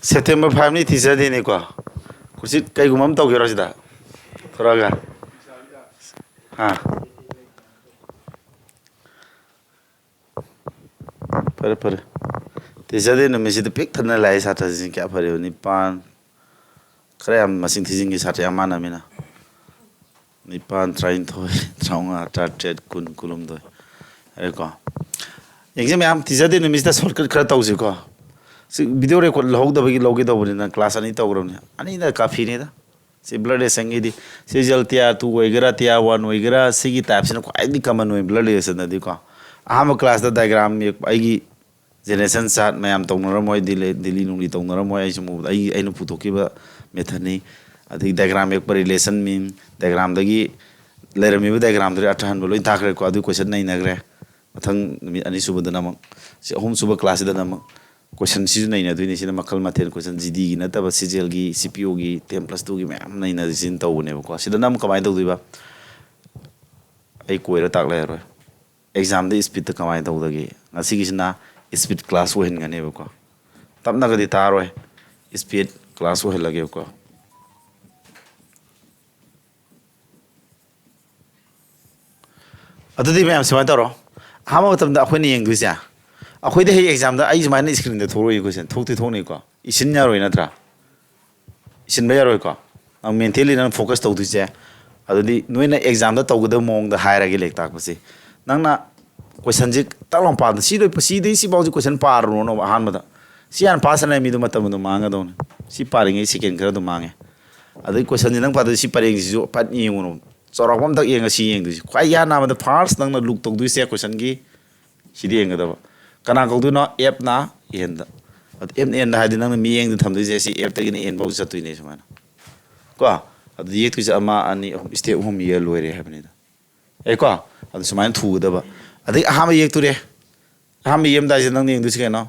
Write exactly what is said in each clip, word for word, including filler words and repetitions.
September five ꯅꯤ teacher day ꯅꯤꯀꯣ꯫ ꯀꯨꯔꯁꯤ ꯀꯩꯒꯨꯝꯕ ꯑꯃ ꯇꯧꯒꯦꯔꯣ ꯁꯤꯗ? ꯊꯣꯔꯛꯑꯒ꯫ ꯑꯥ꯫ ꯐꯔꯦ, ꯐꯔꯦ꯫ Teacher day ꯅꯨꯃꯤꯠꯁꯤꯗ ꯄꯤꯛ ꯊꯟꯅ ꯂꯥꯛꯏ ꯁꯥꯇ꯭ꯔꯁꯤꯡ ꯀꯌꯥ ꯐꯔꯦꯕ? ꯅꯤꯄꯥꯟ꯫ ꯈꯔ ꯌꯥꯝ ꯃꯁꯤꯡ ꯊꯤꯖꯤꯟꯒꯦ, ꯁꯥꯇ꯭ꯔ ꯌꯥꯝ ꯃꯥꯟꯅꯕꯅꯤꯅ꯫ ꯅꯤꯄꯥꯟ, ꯇꯔꯥꯅꯤꯊꯣꯏ, ꯇꯔꯥꯃꯉꯥ, ꯇꯔꯥꯇꯔꯦꯠ, ꯀꯨꯟ, ꯀꯨꯟꯍꯨꯝꯗꯣꯏ꯫ ꯌꯥꯔꯦꯀꯣ? ꯌꯦꯡꯁꯦ ꯃꯌꯥꯝ, teacher day ꯅꯨꯃꯤꯠꯁꯤꯗ shortcut ꯈꯔ ꯇꯧꯁꯤꯀꯣ꯫ ꯁꯤ video record ꯂꯧꯍꯧꯗꯕꯒꯤ ꯂꯧꯒꯦ ꯇꯧꯕꯅꯤꯅ class ꯑꯅꯤ ꯇꯧꯈ꯭ꯔꯕꯅꯤ꯫ ꯑꯅꯤꯅ ꯀꯥꯐꯤꯅꯤꯗ꯫ ꯁꯤ blood relationꯒꯤꯗꯤ, ꯁꯤ ꯖꯦꯜ tier two ꯑꯣꯏꯒꯦꯔꯥ, tier one ꯑꯣꯏꯒꯦꯔꯥ, ꯁꯤꯒꯤ typeꯁꯤꯅ ꯈ꯭ꯋꯥꯏꯗꯒꯤ common ꯑꯣꯏ blood relationꯗꯗꯤꯀꯣ꯫ ꯑꯍꯥꯟꯕ classꯇ diagram ꯌꯦꯛꯄ, ꯑꯩꯒꯤ generation chart ꯃꯌꯥꯝ ꯇꯧꯅꯔꯝꯃꯣꯏ, ꯗꯤꯂꯤ, ꯗꯤꯂꯤ ꯅꯨꯡꯂꯤ ꯇꯧꯅꯔꯝꯃꯣꯏ, ꯑꯩꯁꯨ ꯎꯕꯗ ꯑꯩ, ꯑꯩꯅ ꯄꯨꯊꯣꯛꯈꯤꯕ methodꯅꯤ꯫ ꯑꯗꯒꯤ diagram ꯌꯦꯛꯄ relation mean, diagramꯗꯒꯤ ꯂꯩꯔꯝꯃꯤꯕ diagramꯗꯨꯗꯤ ꯑꯔꯊ ꯍꯟꯕ ꯂꯣꯏ ꯇꯥꯈ꯭ꯔꯦꯀꯣ, ꯑꯗꯨ question ꯅꯩꯅꯈ꯭ꯔꯦ꯫ ꯃꯊꯪ ꯅꯨꯃꯤꯠ ꯑꯅꯤꯁꯨꯕꯗꯅ ꯑꯃꯨꯛ, ꯁꯤ ꯑꯍꯨꯝꯁꯨꯕ classꯁꯤꯗꯅ ꯑꯃꯨꯛ question ꯁꯤꯁꯨ ꯅꯩꯅꯗꯣꯏꯅꯤ꯫ ꯁꯤꯅ ꯃꯈꯜ ꯃꯊꯦꯜ question, GDꯒꯤ ꯅꯠꯇꯕ CGLꯒꯤ, CPOꯒꯤ, ten plus twoꯒꯤ ꯃꯌꯥꯝ ꯅꯩꯅꯁꯤꯟ ꯇꯧꯕꯅꯦꯕꯀꯣ꯫ ꯁꯤꯗꯅ ꯑꯃꯨꯛ ꯀꯃꯥꯏꯅ ꯇꯧꯗꯣꯏꯕ? ꯑꯩ ꯀꯣꯏꯔ ꯇꯥꯛ ꯂꯩꯔꯔꯣꯏ꯫ Examꯗ speedꯇ ꯀꯃꯥꯏꯅ ꯇꯧꯗꯒꯦ? ꯉꯁꯤꯒꯤꯁꯤꯅ speed class ꯑꯣꯏꯍꯟꯒꯅꯦꯕꯀꯣ꯫ ꯇꯞꯅꯒꯗꯤ ꯇꯥꯔꯣꯏ, speed class ꯑꯣꯏꯍꯜꯂꯒꯦꯕꯀꯣ꯫ ꯑꯗꯨꯗꯤ ꯃꯌꯥꯝ ꯁꯨꯃꯥꯏꯅ ꯇꯧꯔꯣ꯫ ꯑꯍꯥꯟꯕ ꯃꯇꯝꯗ ꯑꯩꯈꯣꯏꯅ ꯌꯦꯡꯗꯣꯏꯁꯦ, ꯑꯩꯈꯣꯏꯗ ꯍꯌꯦꯡ examꯗ ꯑꯩ ꯁꯨꯃꯥꯏꯅ screenꯗ ꯊꯣꯛꯂꯛꯏ question, ꯊꯣꯛꯇꯤ ꯊꯣꯛꯅꯤꯀꯣ, ꯏꯁꯤꯟ ꯌꯥꯔꯣꯏ ꯅꯠꯇ꯭ꯔꯥ? ꯏꯁꯤꯟꯕ ꯌꯥꯔꯣꯏꯀꯣ꯫ ꯅꯪ mentally ꯅꯪ focus ꯇꯧꯗꯣꯏꯁꯦ, ꯑꯗꯨꯗꯤ ꯅꯣꯏꯅ examꯗ ꯇꯧꯒꯗꯕ ꯃꯑꯣꯡꯗ ꯍꯥꯏꯔꯒꯦ ꯂꯥꯏꯔꯤꯛ ꯇꯥꯛꯄꯁꯦ꯫ ꯅꯪꯅ questionꯁꯦ ꯇꯛ ꯂꯥꯎ ꯄꯥꯗ, ꯁꯤ ꯂꯣꯏ, ꯁꯤꯗꯩ ꯁꯤꯐꯥꯎꯁꯦ question ꯄꯥꯔꯨꯔꯅꯣꯕ ꯑꯍꯥꯟꯕꯗ꯫ ꯁꯤ ꯍꯥꯟꯅ ꯄꯥꯁ ꯃꯤꯗꯣ ꯃꯇꯝ ꯑꯗꯨꯝ ꯃꯥꯡꯒꯗꯧꯅꯤ꯫ ꯁꯤ ꯄꯥꯔꯤꯉꯩ second ꯈꯔ ꯑꯗꯨꯝ ꯃꯥꯡꯉꯦ꯫ ꯑꯗꯩ questionꯁꯦ ꯅꯪ ꯄꯥꯗꯣꯏ ꯁꯤ ꯄꯔꯦꯡꯁꯤꯁꯨ ꯐꯠ ꯌꯦꯡꯉꯨꯅꯣ꯫ ꯆꯥꯎꯔꯥꯛꯄ ꯑꯝꯇ ꯌꯦꯡꯉ ꯁꯤ ꯌꯦꯡꯗꯣꯏꯁꯦ꯫ ꯈ꯭ꯋꯥꯏ ꯏꯍꯥꯟ ꯍꯥꯟꯕꯗ first ꯅꯪꯅ look ꯇꯧꯗꯣꯏꯁꯦ questionꯒꯤ ꯁꯤꯗꯤ ꯌꯦꯡꯒꯗꯕ꯫ ꯀꯅꯥ ꯀꯧꯗꯣꯏꯅꯣ? Fꯅ Nꯗ꯫ ꯑꯗ Fꯅ Nꯗ ꯍꯥꯏꯗꯤ ꯅꯪꯅ ꯃꯤꯠꯌꯦꯡꯗ ꯊꯝꯗꯣꯏꯁꯦ ꯁꯤ Fꯇꯒꯤꯅ N ꯐꯥꯎ ꯆꯠꯇꯣꯏꯅꯦ ꯁꯨꯃꯥꯏꯅ꯫ ꯀꯣ? ꯑꯗꯨ ꯌꯦꯛꯇꯣꯏꯁꯦ ꯑꯃ, ꯑꯅꯤ, ꯑꯍꯨꯝ, step ꯑꯍꯨꯝ ꯌꯦꯛꯑ ꯂꯣꯏꯔꯦ ꯍꯥꯏꯕꯅꯤꯗ꯫ ꯑꯦ ꯀꯣ? ꯑꯗꯨ ꯁꯨꯃꯥꯏꯅ ꯊꯨꯒꯗꯕ꯫ ꯑꯗꯩ ꯑꯍꯥꯟꯕ ꯌꯦꯛꯇꯣꯔꯦ꯫ ꯑꯍꯥꯟꯕ ꯌꯦꯛꯑꯝꯗꯥꯏꯁꯦ ꯅꯪꯅ ꯌꯦꯡꯗꯣꯏꯁꯦ ꯀꯩꯅꯣ?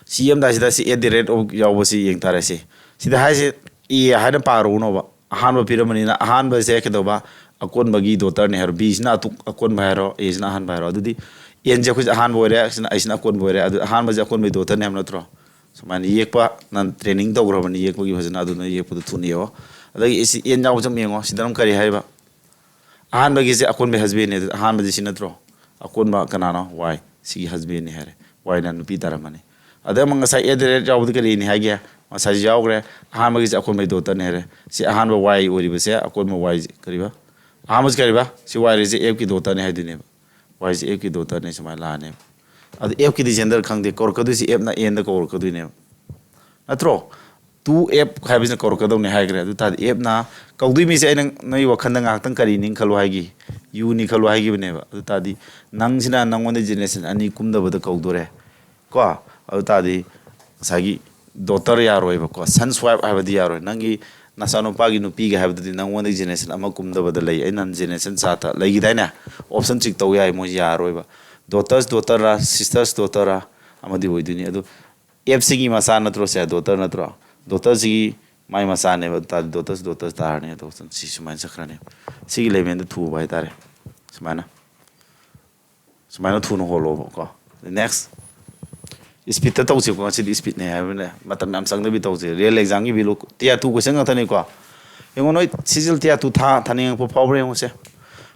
ꯁꯤ ꯌꯦꯛꯑꯝꯗꯥꯏꯁꯤꯗ ꯁꯤ at the rate of ꯌꯥꯎꯕꯁꯤ ꯌꯦꯡ ꯇꯥꯔꯦ ꯁꯤ꯫ ꯁꯤꯗ ꯍꯥꯏꯁꯦ A ꯍꯥꯏꯅ ꯄꯥꯔꯨꯅꯣꯕ꯫ ꯑꯍꯥꯟꯕ ꯄꯤꯔꯝꯕꯅꯤꯅ ꯑꯍꯥꯟꯕꯁꯦ ꯀꯩꯗꯧꯕ? ꯑꯀꯣꯟꯕꯒꯤ daughterꯅꯦ ꯍꯥꯏꯔꯣ꯫ Bꯁꯤꯅ ꯑꯇꯣ-, ꯑꯀꯣꯟꯕ ꯍꯥꯏꯔꯣ, Aꯁꯤꯅ ꯑꯍꯥꯟꯕ ꯍꯥꯏꯔꯣ꯫ ꯑꯗꯨꯗꯤ ꯑꯦꯟꯁꯦ ꯑꯩꯈꯣꯏꯁꯦ ꯑꯍꯥꯟꯕ ꯑꯣꯏꯔꯦ, ꯁꯤꯅ ꯑꯩꯁꯤꯅ ꯑꯀꯣꯟꯕ ꯑꯣꯏꯔꯦ꯫ ꯑꯗꯨ ꯑꯍꯥꯟꯕꯁꯦ ꯑꯀꯣꯟꯕꯒꯤ ꯗꯣꯇꯔꯅꯦ ꯍꯥꯏꯕ ꯅꯠꯇ꯭ꯔꯣ? ꯁꯨꯃꯥꯏꯅ ꯌꯦꯛꯄ, ꯅꯪ ꯇ꯭ꯔꯦꯅꯤꯡ ꯇꯧꯈ꯭ꯔꯕꯅꯤ ꯌꯦꯛꯄꯒꯤ ꯐꯖꯅ, ꯑꯗꯨꯅ ꯌꯦꯛꯄꯗꯣ ꯊꯨꯅ ꯌꯦꯛꯑꯣ꯫ ꯑꯗꯒꯤ ꯑꯦꯁ ꯁꯤ ꯑꯦꯟ ꯌꯥꯎꯕꯁꯦ ꯑꯃ ꯌꯦꯡꯉꯣ꯫ ꯁꯤꯗꯅ ꯑꯃꯨꯛ ꯀꯔꯤ ꯍꯥꯏꯔꯤꯕ? ꯑꯍꯥꯟꯕꯒꯤꯁꯦ ꯑꯀꯣꯟꯕꯒꯤ ꯍꯁꯕꯦꯟꯅꯦ꯫ ꯑꯗꯨ ꯑꯍꯥꯟꯕꯁꯦ ꯁꯤ ꯅꯠꯇ꯭ꯔꯣ? ꯑꯀꯣꯟꯕ ꯀꯅꯥꯅꯣ? ꯋꯥꯏ꯫ ꯁꯤꯒꯤ ꯍꯁꯕꯦꯟꯅꯦ ꯍꯥꯏꯔꯦ꯫ ꯋꯥꯏꯅ ꯅꯨꯄꯤ ꯇꯥꯔꯝꯃꯅꯤ꯫ ꯑꯗ ꯑꯃꯨꯛ ꯉꯁꯥꯏ ꯑꯦꯠ ꯗ ꯔꯦꯠ ꯌꯥꯎꯕꯗꯤ ꯀꯔꯤꯅꯤ ꯍꯥꯏꯒꯦ? ꯉꯁꯥꯏꯁꯨ ꯌꯥꯎꯈ꯭ꯔꯦ꯫ ꯑꯍꯥꯟꯕꯒꯤꯁꯦ ꯑꯀꯣꯟꯕꯒꯤ ꯗꯣꯇꯔꯅꯦ ꯍꯥꯏꯔꯦ꯫ ꯁꯤ ꯑꯍꯥꯟꯕ ꯋꯥꯏ ꯑꯣꯏꯔꯤꯕꯁꯦ ꯑꯀꯣꯟꯕ ꯋꯥꯏꯁꯦ ꯀꯔꯤꯕ? ꯑꯍꯥꯟꯕꯁꯦ ꯀꯔꯤꯕ? ꯁꯤ ꯋꯥꯏ ꯔꯤꯁꯦ ꯑꯦꯐꯀꯤ ꯗꯣꯇꯔꯅꯦ ꯍꯥꯏꯗꯣꯏꯅꯦꯕ꯫ ꯋꯥꯏꯁꯦ ꯑꯦꯐꯀꯤ ꯗꯣꯇꯔꯅꯦ, ꯁꯨꯃꯥꯏꯅ ꯂꯥꯛꯑꯅꯦꯕ꯫ ꯑꯗ ꯑꯦꯐꯀꯤꯗꯤ ꯖꯦꯟꯗꯔ ꯈꯪꯗꯦ, ꯀꯧꯔꯛꯀꯗꯣꯏꯁꯤ ꯑꯦꯐꯅ ꯑꯦꯟꯗ ꯀꯧꯔꯛꯀꯗꯣꯏꯅꯦꯕ, ꯅꯠꯇ꯭ꯔꯣ? ꯇꯨ ꯑꯦꯐ ꯍꯥꯏꯕꯁꯤꯅ ꯀꯧꯔꯛꯀꯗꯧꯅꯦ ꯍꯥꯏꯈ꯭ꯔꯦ꯫ ꯑꯗꯨ ꯇꯥꯔꯗꯤ ꯑꯦꯐꯅ ꯀꯧꯗꯣꯏ ꯃꯤꯁꯦ ꯑꯩꯅ ꯅꯣꯏ ꯋꯥꯈꯜꯗ ꯉꯥꯏꯍꯥꯛꯇꯪ ꯀꯔꯤꯅꯤ ꯈꯜꯂꯣ ꯍꯥꯏꯈꯤ? ꯌꯨꯅꯤ ꯈꯜꯂꯣ ꯍꯥꯏꯈꯤꯕꯅꯦꯕ꯫ ꯑꯗꯨ ꯇꯥꯔꯗꯤ ꯅꯪꯁꯤꯅ ꯅꯪꯉꯣꯟꯗ ꯖꯦꯅꯦꯔꯦꯁꯟ ꯑꯅꯤ ꯀꯨꯝꯗꯕꯗ ꯀꯧꯗꯣꯔꯦ꯫ ꯀꯣ? ꯑꯗꯨ ꯇꯥꯔꯗꯤ ꯉꯁꯥꯏꯒꯤ ꯗꯣꯇꯔ ꯌꯥꯔꯣꯏꯕꯀꯣ, ꯁꯟꯁ ꯋꯥꯏꯐ ꯍꯥꯏꯕꯗꯤ ꯌꯥꯔꯣꯏ꯫ ꯅꯪꯒꯤ ꯅꯆꯥꯅꯨꯄꯥꯒꯤ ꯅꯨꯄꯤꯒ ꯍꯥꯏꯕꯗꯨꯗꯤ ꯅꯪꯉꯣꯟꯗꯒꯤ ꯖꯦꯅꯦꯔꯦꯁꯟ ꯑꯃ ꯀꯨꯝꯗꯕꯗ ꯂꯩ, ꯑꯩꯅ ꯖꯦꯅꯦꯔꯦꯁꯟ ꯆꯥꯠꯇ ꯂꯩꯈꯤꯗꯥꯏꯅꯦ? ꯑꯣꯞꯁꯟ ꯆꯤꯛ ꯇꯧ ꯌꯥꯏ, ꯃꯣꯏ ꯌꯥꯔꯣꯏꯕ꯫ ꯗꯣꯇꯔꯁ ꯗꯣꯇꯔꯔꯥ, ꯁꯤꯁꯇꯔꯁ ꯗꯣꯇꯔꯔꯥ ꯑꯃꯗꯤ ꯑꯣꯏꯗꯣꯏꯅꯤ꯫ ꯑꯗꯨ ꯑꯦꯞꯁꯤꯒꯤ ꯃꯆꯥ ꯅꯠꯇ꯭ꯔꯣ ꯁꯦ? ꯗꯣꯇꯔ ꯅꯠꯇ꯭ꯔꯣ? ꯗꯣꯇꯔꯁꯤꯒꯤ ꯃꯥꯏ ꯃꯆꯥꯅꯦꯕ꯫ ꯑꯗꯨ ꯇꯥꯔꯗꯤ ꯗꯣꯇꯔꯁ ꯗꯣꯇꯔꯁ ꯇꯥꯔꯅꯤ꯫ ꯑꯗꯣ ꯁꯤ ꯁꯨꯃꯥꯏꯅ ꯆꯠꯈ꯭ꯔꯅꯤ꯫ ꯁꯤꯒꯤ ꯂꯦꯚꯦꯜꯗ ꯊꯨꯕ ꯍꯥꯏꯇꯥꯔꯦ꯫ ꯁꯨꯃꯥꯏꯅ ꯁꯨꯃꯥꯏꯅ ꯊꯨꯅ ꯍꯣꯜꯂꯣꯕꯀꯣ꯫ ꯅꯦꯛꯁ, ꯏꯁꯄꯤꯠꯇ ꯇꯧꯁꯤꯀꯣ꯫ ꯉꯁꯤꯗꯤ ꯏꯁꯄꯤꯠꯅꯦ ꯍꯥꯏꯕꯅꯦ, ꯃꯇꯝ ꯌꯥꯝ ꯆꯪꯗꯕꯤ ꯇꯧꯁꯦ꯫ ꯔꯤꯌꯦꯜ ꯑꯦꯛꯖꯥꯝꯒꯤ ꯚꯦꯂꯨ ꯇꯤꯌꯥꯔ ꯇꯨ ꯀꯣꯏꯁꯟ ꯉꯥꯛꯇꯅꯤꯀꯣ꯫ ꯌꯦꯡꯉꯣ, ꯅꯣꯏ ꯁꯤꯖꯤꯜ ꯇꯤꯌꯥꯔ ꯇꯨ ꯊꯥ ꯊꯥꯅꯤꯡꯉꯛꯄ ꯐꯥꯎꯕ꯭ꯔꯥ ꯌꯦꯡꯉꯨꯁꯦ꯫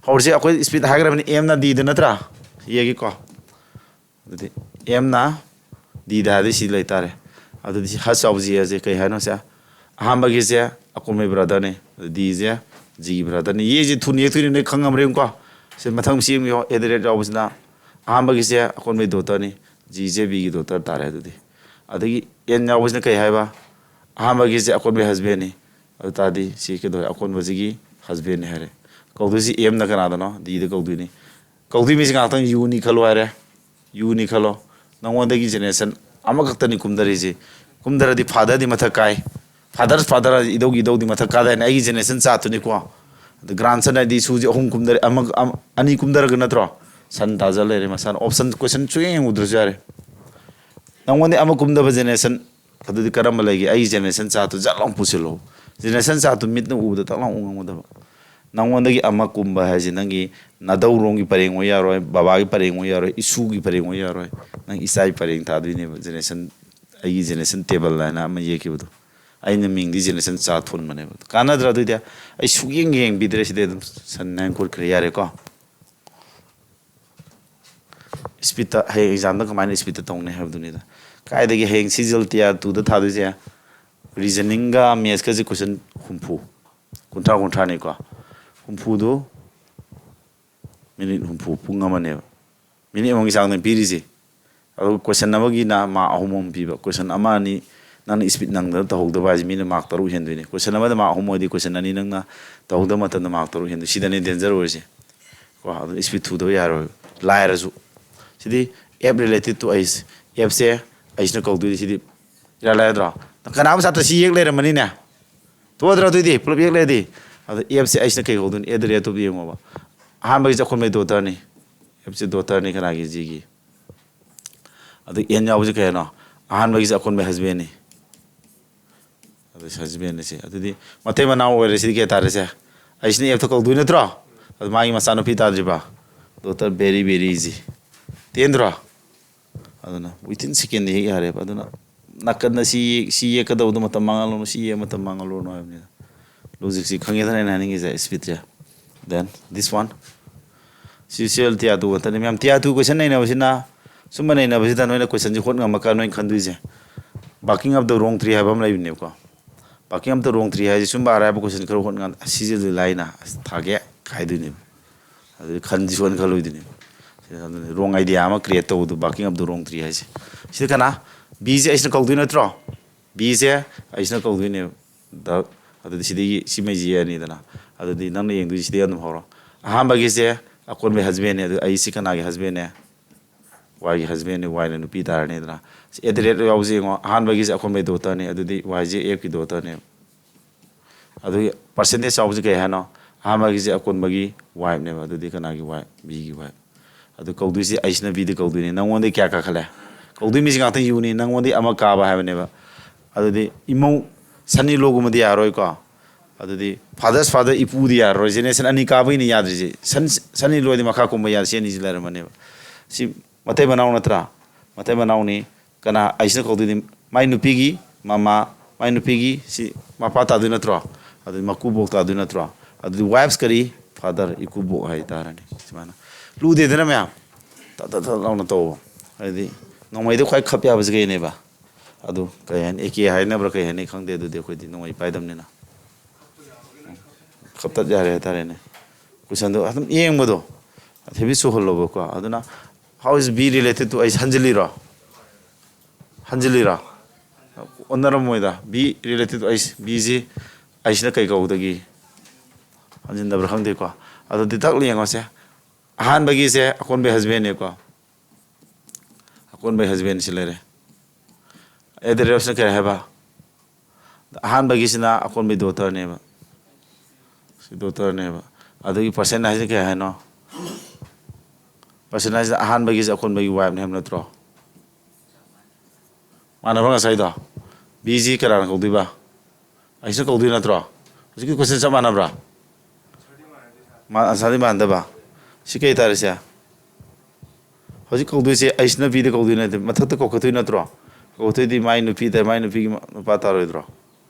ꯍꯧꯔꯁꯤ꯫ ꯑꯩꯈꯣꯏ ꯏꯁꯄꯤꯠ ꯍꯥꯏꯈ꯭ꯔꯕꯅꯤ, ꯑꯦꯝꯅ ꯗꯤꯗ ꯅꯠꯇ꯭ꯔꯥ? ꯌꯦꯡꯒꯦꯀꯣ꯫ ꯑꯗꯨꯗꯤ ꯑꯦꯝꯅ ꯗꯤꯗ ꯍꯥꯏꯔꯗꯤ ꯁꯤ ꯂꯩꯇꯥꯔꯦ꯫ ꯑꯗꯨꯗꯤ ꯁꯤ ꯍꯁ ꯆꯥꯎꯕ ꯖꯤ ꯑꯁꯦ ꯀꯩ ꯍꯥꯏꯅꯣ ꯁꯦ? ꯑꯍꯥꯟꯕꯒꯤꯁꯦ ꯑꯀꯣꯟꯕꯩ ꯕ꯭ꯔꯗꯔꯅꯤ꯫ ꯑꯗꯨ ꯗꯤꯁꯦ ꯖꯤꯒꯤ ꯕ꯭ꯔꯗꯔꯅꯤ꯫ ꯌꯦꯁꯦ ꯊꯨꯅ ꯌꯦꯛꯇꯣꯏꯅꯤ, ꯅꯣꯏ ꯈꯪꯉꯝꯕ꯭ꯔꯥ ꯌꯦꯡꯉꯨꯀꯣ꯫ ꯁꯤ ꯃꯊꯪ ꯁꯤ ꯌꯦꯡꯕꯤꯌꯣ, ꯑꯦꯠ ꯗ ꯔꯦꯠ ꯌꯥꯎꯕꯁꯤꯅ ꯑꯍꯥꯟꯕꯒꯤꯁꯦ ꯑꯀꯣꯟꯕꯩ ꯗꯣꯇꯔꯅꯤ, ꯖꯤꯁꯦ ꯕꯤꯒꯤ ꯗꯣꯇꯔ ꯇꯥꯔꯦ꯫ ꯑꯗꯨꯗꯤ ꯑꯗꯒꯤ ꯑꯦꯟ ꯌꯥꯎꯕꯁꯤꯅ ꯀꯩ ꯍꯥꯏꯕ? ꯑꯍꯥꯟꯕꯒꯤꯁꯦ ꯑꯀꯣꯟꯕꯩ ꯍꯁꯕꯦꯟꯅꯤ꯫ ꯑꯗꯨ ꯇꯥꯔꯗꯤ ꯁꯤ ꯀꯩꯗꯧꯔꯦ? ꯑꯀꯣꯟꯕꯁꯤꯒꯤ ꯍꯁꯕꯦꯟꯅꯤ ꯍꯥꯏꯔꯦ꯫ ꯀꯧꯗꯣꯏꯁꯤ ꯑꯦꯝꯅ ꯀꯅꯥꯗꯅꯣ? ꯗꯤꯗ ꯀꯧꯗꯣꯏꯅꯤ꯫ ꯀꯧꯗꯣꯏ ꯃꯤꯁꯦ ꯉꯥꯏꯍꯥꯛꯇꯪ ꯌꯨꯅꯤ ꯈꯜꯂꯣ ꯍꯥꯏꯔꯦ꯫ ꯌꯨꯅꯤ ꯈꯜꯂꯣ꯫ ꯅꯉꯣꯟꯗꯒꯤ ꯖꯦꯅꯦꯔꯦꯁꯟ ꯑꯃꯈꯛꯇꯅꯤ ꯀꯨꯝꯗꯔꯤꯁꯦ꯫ ꯀꯨꯝꯗꯔꯗꯤ ꯐꯥꯗꯔꯗꯤ ꯃꯊꯛ ꯀꯥꯏ꯫ ꯐꯥꯗꯔꯁ ꯐꯥꯗꯔ, ꯏꯙꯧꯒꯤ ꯏꯙꯧꯗꯤ ꯃꯊꯛ ꯀꯥꯗꯥꯏꯅꯦ? ꯑꯩꯒꯤ ꯖꯦꯅꯦꯔꯦꯁꯟ ꯆꯥꯠꯇꯨꯅꯤꯀꯣ꯫ ꯑꯗ ꯒ꯭ꯔꯥꯟ ꯁꯟ ꯍꯥꯏꯗꯤ ꯏꯁꯨꯁꯦ ꯑꯍꯨꯝ ꯀꯨꯝꯗꯔꯦ, ꯑꯃ, ꯑꯃ, ꯑꯅꯤ ꯀꯨꯝꯗꯔꯒ ꯅꯠꯇ꯭ꯔꯣ? ꯁꯟ ꯇꯥꯖ ꯂꯩꯔꯦ ꯃꯁꯥꯅ꯫ ꯑꯣꯞꯁꯟ ꯀꯣꯏꯁꯟ ꯁꯨꯌꯦꯡ ꯌꯦꯡꯉꯨꯗ꯭ꯔꯁꯨ ꯌꯥꯔꯦ꯫ ꯅꯉꯣꯟꯗ ꯑꯃ ꯀꯨꯝꯗꯕ ꯖꯦꯅꯦꯔꯦꯁꯟ ꯑꯗꯨꯗꯤ ꯀꯔꯝꯕ ꯂꯩꯒꯦ? ꯑꯩꯒꯤ ꯖꯦꯅꯦꯔꯦꯁꯟ ꯆꯥꯠꯇꯨ ꯖꯠ ꯂꯥꯎ ꯄꯨꯁꯤꯜꯂꯣ꯫ ꯖꯦꯅꯦꯔꯦꯁꯟ ꯆꯥꯠꯇꯨ ꯃꯤꯠꯅ ꯎꯕꯗ ꯇꯛ ꯂꯥꯎ ꯎ ꯉꯝꯒꯗꯕ꯫ ꯅꯉꯣꯟꯗꯒꯤ ꯑꯃ ꯀꯨꯝꯕ ꯍꯥꯏꯁꯦ ꯅꯪꯒꯤ ꯅꯥꯗꯧꯔꯣꯝꯒꯤ ꯄꯔꯦꯡ ꯑꯣꯏ ꯌꯥꯔꯣꯏ, ꯕꯕꯥꯒꯤ ꯄꯔꯦꯡ ꯑꯣꯏ ꯌꯥꯔꯣꯏ, ꯏꯁꯨꯒꯤ ꯄꯔꯦꯡ ꯑꯣꯏ ꯌꯥꯔꯣꯏ, ꯅꯪ ꯏꯆꯥꯒꯤ ꯄꯔꯦꯡ ꯊꯥꯗꯣꯏꯅꯦꯕ꯫ ꯖꯦꯅꯦꯔꯦꯁꯟ, ꯑꯩꯒꯤ ꯖꯦꯅꯦꯔꯦꯁꯟ ꯇꯦꯕꯜ ꯍꯥꯏꯅ ꯑꯃ ꯌꯦꯛꯈꯤꯕꯗꯣ, ꯑꯩꯅ ꯃꯤꯡꯗꯤ ꯖꯦꯅꯦꯔꯦꯁꯟ ꯆꯥ ꯊꯣꯟꯕꯅꯦꯕ꯫ ꯀꯥꯟꯅꯗ꯭ꯔꯥ? ꯑꯗꯨꯏꯗꯤ ꯑꯩ ꯁꯨꯛꯌꯦꯡ ꯌꯦꯡꯕꯤꯗ꯭ꯔꯦ, ꯁꯤꯗꯤ ꯑꯗꯨꯝ ꯁꯟ ꯍꯥꯏꯅ ꯈꯣꯠꯈ꯭ꯔꯦ, ꯌꯥꯔꯦꯀꯣ꯫ ꯏꯁꯄꯤꯠꯇ, ꯍꯌꯦꯡ ꯑꯦꯛꯖꯥꯝꯗ ꯀꯃꯥꯏꯅ ꯏꯁꯄꯤꯠꯇ ꯇꯧꯅꯤ ꯍꯥꯏꯕꯗꯨꯅꯤꯗ꯫ ꯀꯥꯏꯗꯒꯤ ꯍꯌꯦꯡ ꯁꯤ ꯖꯤ ꯑꯦꯜ ꯇꯤꯌꯥꯔ ꯇꯨꯗ ꯊꯥꯗꯣꯏꯁꯦ, ꯔꯤꯖꯅꯤꯡꯒ ꯃꯦꯠꯁꯀꯁꯦ ꯀꯣꯏꯁꯟ ꯍꯨꯝꯐꯨ, ꯀꯨꯟꯊ꯭ꯔꯥ ꯀꯨꯟꯊ꯭ꯔꯥꯅꯤꯀꯣ꯫ ꯍꯨꯝꯐꯨꯗꯨ ꯃꯤꯅꯤꯠ ꯍꯨꯝꯐꯨ, ꯄꯨꯡ ꯑꯃꯅꯦꯕ꯫ ꯃꯤꯅꯤꯠ ꯑꯃꯒꯤ ꯆꯥꯡꯗ ꯄꯤꯔꯤꯁꯦ꯫ ꯑꯗꯨꯒ ꯀꯣꯏꯁꯟ ꯑꯃꯒꯤꯅ ꯃꯥꯔꯛ ꯑꯍꯨꯝ ꯑꯍꯨꯝ ꯄꯤꯕ, ꯀꯣꯏꯁꯟ ꯑꯃ ꯑꯅꯤ ꯅꯪꯅ ꯏꯁꯄꯤꯠ ꯅꯪꯗꯅ ꯇꯧꯍꯧꯗꯕ ꯍꯥꯏꯁꯦ, ꯃꯤꯅ ꯃꯥꯔꯛ ꯇꯔꯨꯛ ꯍꯦꯟꯗꯣꯏꯅꯦ꯫ ꯀꯣꯏꯁꯟ ꯑꯃꯗ ꯃꯥꯔꯛ ꯑꯍꯨꯝ ꯑꯣꯏꯔꯗꯤ, ꯀꯣꯏꯁꯟ ꯑꯅꯤ ꯅꯪꯅ ꯇꯧꯍꯧꯗꯕ ꯃꯇꯝꯗ ꯃꯥꯔꯛ ꯇꯔꯨꯛ ꯍꯦꯟꯗꯣꯏ꯫ ꯁꯤꯗꯅꯦ ꯗꯦꯟꯖꯔ ꯑꯣꯏꯔꯤꯁꯦ꯫ ꯀꯣ, ꯑꯗꯨꯅ ꯏꯁꯄꯤꯠ ꯊꯨꯗꯕ ꯌꯥꯔꯣꯏ꯫ ꯂꯥꯏꯔꯁꯨ꯫ ꯁꯤꯗꯤ app related to age꯫ ꯑꯦꯞꯁꯦ ꯑꯩꯁꯤꯅ ꯀꯧꯗꯣꯏꯅꯤ꯫ ꯁꯤꯗꯤ ꯏꯔꯥꯏ ꯂꯥꯏꯗ꯭ꯔꯣ? ꯀꯅꯥꯒꯨꯝꯕ ꯁꯥꯇ꯭ꯔ ꯁꯤ ꯌꯦꯛ ꯂꯩꯔꯝꯃꯅꯤꯅꯦ꯫ ꯇꯣꯛꯑꯗ꯭ꯔꯣ? ꯑꯗꯨꯏꯗꯤ ꯄꯨꯂꯞ ꯌꯦꯛ ꯂꯩꯔꯗꯤ꯫ ꯑꯗꯣ ꯑꯦꯞꯁꯦ ꯑꯩꯁꯤꯅ ꯀꯩ ꯀꯧꯗꯣꯏꯅꯤ? At the rate of ꯌꯦꯡꯉꯣꯕ꯫ ꯑꯍꯥꯟꯕꯒꯤꯁꯦ ꯑꯩꯈꯣꯏ ꯃꯩ ꯗꯣꯇꯔꯅꯤ꯫ ꯑꯦꯞꯁꯦ ꯗꯣꯇꯔꯅꯤ ꯀꯅꯥꯒꯤ? ꯖꯤꯒꯤ꯫ ꯑꯗꯨ ꯑꯦꯟ ꯌꯥꯎꯕꯁꯦ ꯀꯩ ꯍꯥꯏꯅꯣ? ꯑꯍꯥꯟꯕꯒꯤꯁꯦ ꯑꯀꯣꯟꯕꯩ ꯍꯁꯕꯦꯟꯅꯤ꯫ ꯑꯗꯨ ꯍꯁꯕꯦꯟꯅꯤ ꯁꯤ꯫ ꯑꯗꯨꯗꯤ ꯃꯇꯩ ꯃꯅꯥꯎ ꯑꯣꯏꯔꯦ꯫ ꯁꯤꯗꯤ ꯀꯩ ꯇꯥꯔꯦ ꯁꯦ? ꯑꯩꯁꯤꯅ ꯑꯦꯐꯇ ꯀꯧꯗꯣꯏ ꯅꯠꯇ꯭ꯔꯣ? ꯑꯗꯨ ꯃꯥꯒꯤ ꯃꯆꯥꯅꯨꯄꯤ ꯇꯥꯗ꯭ꯔꯤꯕ? Daughter, very, very easy꯫ ꯇꯦꯟꯗ꯭ꯔꯣ? ꯑꯗꯨꯅ within second ꯗ ꯍꯦꯛ ꯌꯥꯔꯦꯕ꯫ ꯑꯗꯨꯅ ꯅꯥꯀꯟꯗ ꯁꯤ ꯌꯦꯛ-, ꯁꯤ ꯌꯦꯛꯀꯗꯧꯕꯗꯣ ꯃꯇꯝ ꯃꯥꯡꯍꯜꯂꯨꯅꯨ, ꯁꯤ ꯌꯦꯛ ꯃꯇꯝ ꯃꯥꯡꯍꯜꯂꯨꯅꯨ ꯍꯥꯏꯕꯅꯤꯗ꯫ Logic ꯁꯤ ꯈꯪꯉꯦꯗꯅ ꯑꯩꯅ ꯍꯥꯏꯅꯤꯡꯉꯤꯁꯦ, ꯏꯁꯄꯤꯠꯁꯦ꯫ Then this one꯫ ꯁꯤ ꯁꯤ ꯑꯦꯜ ꯇꯤꯌꯥꯔ ꯇꯨ ꯈꯛꯇꯅꯤ ꯃꯌꯥꯝ꯫ ꯇꯤꯌꯥꯔ ꯇꯨ ꯀꯣꯏꯁꯟ ꯅꯩꯅꯕꯁꯤꯅ, ꯁꯨꯝꯕ ꯅꯩꯅꯕꯁꯤꯗ ꯅꯣꯏꯅ ꯀꯣꯏꯁꯟꯁꯤ ꯍꯣꯠ ꯉꯝꯃꯀꯥꯟ ꯅꯣꯏꯅ ꯈꯟꯗꯣꯏꯁꯦ, barking up the wrong tree ꯍꯥꯏꯕ ꯑꯃ ꯂꯩꯕꯅꯦꯕꯀꯣ꯫ Barking up the wrong tree ꯍꯥꯏꯁꯦ ꯁꯨꯝꯕ ꯑꯔꯥꯏꯕ ꯀꯣꯏꯁꯟ ꯈꯔ ꯍꯣꯠꯉꯥꯟ, "ꯑꯁ, ꯁꯤꯁꯦ ꯂꯥꯏꯅ, ꯑꯁ, ꯊꯥꯒꯦ" ꯍꯥꯏꯗꯣꯏꯅꯦꯕ꯫ ꯑꯗꯨꯗꯤ ꯈꯟꯗꯤ ꯁꯨꯡꯈꯟ ꯈꯜꯂꯣꯏꯗꯣꯏꯅꯦꯕ꯫ ꯁꯤꯗ ꯑꯗꯨꯅꯤ wrong idea ꯑꯃ create ꯇꯧꯕꯗꯣ, barking up the wrong tree ꯍꯥꯏꯁꯦ꯫ ꯁꯤꯗ ꯀꯅꯥ? ꯕꯤꯁꯦ ꯑꯩꯁꯤꯅ ꯀꯧꯗꯣꯏ ꯅꯠꯇ꯭ꯔꯣ? ꯕꯤꯁꯦ ꯑꯩꯁꯤꯅ ꯀꯧꯗꯣꯏꯅꯦꯕ꯫ ꯗ-, ꯑꯗꯨꯗꯤ ꯁꯤꯗꯒꯤ ꯁꯤꯃꯩꯁꯤ ꯌꯦꯛꯑꯅꯤꯗꯅ꯫ ꯑꯗꯨꯗꯤ ꯅꯪꯅ ꯌꯦꯡꯗꯣꯏꯁꯤ ꯁꯤꯗꯒꯤ ꯑꯗꯨꯝ ꯍꯧꯔꯣ꯫ ꯑꯍꯥꯟꯕꯒꯤꯁꯦ ꯑꯀꯣꯟꯕꯩ ꯍꯁꯕꯦꯟꯅꯦ꯫ ꯑꯗꯨ ꯑꯩꯁꯤ ꯀꯅꯥꯒꯤ ꯍꯁꯕꯦꯟꯅꯦ? ꯋꯥꯏꯒꯤ ꯍꯁꯕꯦꯟꯅꯤ, ꯋꯥꯏꯅ ꯅꯨꯄꯤ ꯇꯥꯔꯅꯤꯗꯅ꯫ ꯁꯤ at the rate ꯌꯥꯎꯕꯁꯤ ꯌꯦꯡꯉꯣ, ꯑꯍꯥꯟꯕꯒꯤꯁꯦ ꯑꯀꯣꯟꯕꯩ ꯗꯣꯇꯔꯅꯤ, ꯑꯗꯨꯗꯤ ꯋꯥꯏꯁꯦ ꯑꯦꯐꯀꯤ ꯗꯣꯇꯔꯅꯦꯕ꯫ ꯑꯗꯨꯒꯤ ꯄꯥꯔꯁꯦꯟꯇꯦꯖ ꯌꯥꯎꯕꯁꯤ ꯀꯩ ꯍꯥꯏꯅꯣ? ꯑꯍꯥꯟꯕꯒꯤꯁꯦ ꯑꯀꯣꯟꯕꯒꯤ ꯋꯥꯏꯐꯅꯦꯕ, ꯑꯗꯨꯗꯤ ꯀꯅꯥꯒꯤ ꯋꯥꯏꯐ? ꯕꯤꯒꯤ ꯋꯥꯏꯐ꯫ ꯑꯗꯨ ꯀꯧꯗꯣꯏꯁꯤ ꯑꯩꯁꯤꯅ ꯕꯤꯗ ꯀꯧꯗꯣꯏꯅꯤ꯫ ꯅꯪꯉꯣꯟꯗꯒꯤ ꯀꯌꯥ ꯀꯥꯈꯠꯂꯦ? ꯀꯧꯗꯣꯏ ꯃꯤꯁꯤ ꯉꯥꯛꯇ ꯌꯨꯅꯤ, ꯅꯪꯉꯣꯟꯗꯒꯤ ꯑꯃ ꯀꯥꯕ ꯍꯥꯏꯕꯅꯦꯕ꯫ ꯑꯗꯨꯗꯤ ꯏꯃꯧ ꯁꯟꯅꯤ ꯂꯣꯒꯨꯝꯕꯗꯤ ꯌꯥꯔꯣꯏꯀꯣ꯫ ꯑꯗꯨꯗꯤ father's father, ꯏꯄꯨꯗꯤ ꯌꯥꯔꯔꯣꯏ, generation ꯑꯅꯤ ꯀꯥꯕꯒꯤꯅꯤ ꯌꯥꯗ꯭ꯔꯤꯁꯦ꯫ Son, son in lawꯗꯤ ꯃꯈꯥ ꯀꯨꯝꯕ ꯌꯥꯗ꯭ꯔꯤꯁꯦ, ꯑꯅꯤꯁꯤ ꯂꯩꯔꯝꯃꯅꯦꯕ꯫ ꯁꯤ ꯃꯇꯩ ꯃꯅꯥꯎ ꯅꯠꯇ꯭ꯔꯥ? ꯃꯇꯩ ꯃꯅꯥꯎꯅꯤ꯫ ꯀꯅꯥ ꯑꯩꯁꯤꯅ ꯀꯧꯗꯣꯏꯅꯤ? ꯃꯥꯏ ꯅꯨꯄꯤꯒꯤ ꯃꯃꯥ, ꯃꯥꯏ ꯅꯨꯄꯤꯒꯤ ꯁꯤ ꯃꯄꯥ ꯇꯥꯗꯣꯏ ꯅꯠꯇ꯭ꯔꯣ? ꯑꯗꯨꯗꯤ ꯃꯀꯨꯕꯣꯛ ꯇꯥꯗꯣꯏ ꯅꯠꯇ꯭ꯔꯣ? ꯑꯗꯨꯗꯤ wife's ꯀꯔꯤ? Father, ꯏꯀꯨꯕꯣꯛ ꯍꯥꯏꯇꯥꯔꯅꯦ꯫ ꯁꯨꯃꯥꯏꯅ ꯂꯨꯗꯦꯗꯅ ꯃꯌꯥꯝ꯫ ꯇꯠ ꯇꯠ ꯇꯠ ꯂꯥꯎꯅ ꯇꯧꯕ꯫ ꯍꯥꯏꯗꯤ ꯅꯣꯡꯃꯩꯗ ꯈ꯭ꯋꯥꯏ ꯈꯞ ꯌꯥꯕꯁꯤ ꯀꯩꯅꯦꯕ? ꯑꯗꯨ ꯀꯩ ꯍꯥꯏꯅꯤ? ꯑꯦ ꯀꯦ ꯍꯥꯏꯅꯕ꯭ꯔꯥ ꯀꯩ ꯍꯥꯏꯅꯤ? ꯈꯪꯗꯦ꯫ ꯑꯗꯨꯗꯤ ꯑꯩꯈꯣꯏꯗꯤ ꯅꯣꯡꯃꯩ ꯄꯥꯏꯗꯕꯅꯤꯅ꯫ ꯈꯞꯇꯠ ꯌꯥꯔꯦ ꯍꯥꯏꯇꯥꯔꯦꯅꯦ꯫ Questionꯗꯣ ꯑꯗꯨꯝ ꯌꯦꯡꯕꯗꯣ ꯍꯦꯕꯤꯠ ꯆꯨꯍꯜꯂꯣꯕꯀꯣ꯫ ꯑꯗꯨꯅ, how is B related to H? ꯍꯟꯖꯤꯜꯂꯤꯔꯣ? ꯍꯟꯖꯤꯜꯂꯤꯔꯣ? ꯑꯣꯟꯅꯔꯝꯃꯣꯏꯗ꯫ B related to ꯑꯩꯁ꯫ Bꯁꯤ ꯑꯩꯁꯤꯅ ꯀꯩ ꯀꯧꯗꯒꯤ? ꯍꯟꯖꯤꯟꯗꯕ꯭ꯔꯥ ꯈꯪꯗꯦꯀꯣ꯫ ꯑꯗꯣ ꯗꯤꯇꯛ ꯌꯦꯡꯉꯣꯁꯦ꯫ ꯑꯍꯥꯟꯕꯒꯤꯁꯦ ꯑꯀꯣꯟꯕꯩ husbandꯅꯦꯀꯣ꯫ ꯑꯀꯣꯟꯕꯩ husbandꯁꯤ ꯂꯩꯔꯦ꯫ ꯑꯦꯗꯔꯦꯁꯅ ꯀꯔꯤ ꯍꯥꯏꯕ? ꯑꯍꯥꯟꯕꯒꯤꯁꯤꯅ ꯑꯀꯣꯟꯕꯩ daughterꯅꯦꯕ꯫ ꯁꯤ daughterꯅꯦꯕ꯫ ꯑꯗꯨꯒꯤ person ꯍꯥꯏꯁꯤꯅ ꯀꯩ ꯍꯥꯏꯅꯣ? Person ꯍꯥꯏꯁꯤꯅ ꯑꯍꯥꯟꯕꯒꯤꯁꯦ ꯑꯀꯣꯟꯕꯒꯤ wifeꯅꯦ ꯍꯥꯏꯕ ꯅꯠꯇ꯭ꯔꯣ? ꯃꯥꯟꯅꯕ꯭ꯔꯥ ꯉꯁꯥꯏꯗꯣ? Bꯁꯤ ꯀꯅꯥꯅ ꯀꯧꯗꯣꯏꯕ? ꯑꯩꯁꯤꯅ ꯀꯧꯗꯣꯏ ꯅꯠꯇ꯭ꯔꯣ? ꯍꯧꯖꯤꯛꯀꯤ question ꯆꯞ ꯃꯥꯟꯅꯕ꯭ꯔꯥ? ꯃꯥ-, answerꯗꯤ ꯃꯥꯟꯅꯗꯕ꯫ ꯁꯤ ꯀꯩ ꯇꯥꯔꯦ ꯁꯦ? ꯍꯧꯖꯤꯛ ꯀꯧꯗꯣꯏꯁꯦ ꯑꯩꯁꯤꯅ Bꯗ ꯀꯧꯗꯣꯏ ꯅꯠꯇꯦ, ꯃꯊꯛꯇ ꯀꯧꯈꯠꯇꯣꯏ ꯅꯠꯇ꯭ꯔꯣ? ꯀꯧꯈꯠꯇꯣꯏꯗꯤ ꯃꯥꯏ ꯅꯨꯄꯤ ꯇꯥꯏ, ꯃꯥꯏ ꯅꯨꯄꯤꯒꯤ ꯃ-, ꯅꯨꯄꯥ ꯇꯥꯔꯣꯏꯗ꯭ꯔꯣ?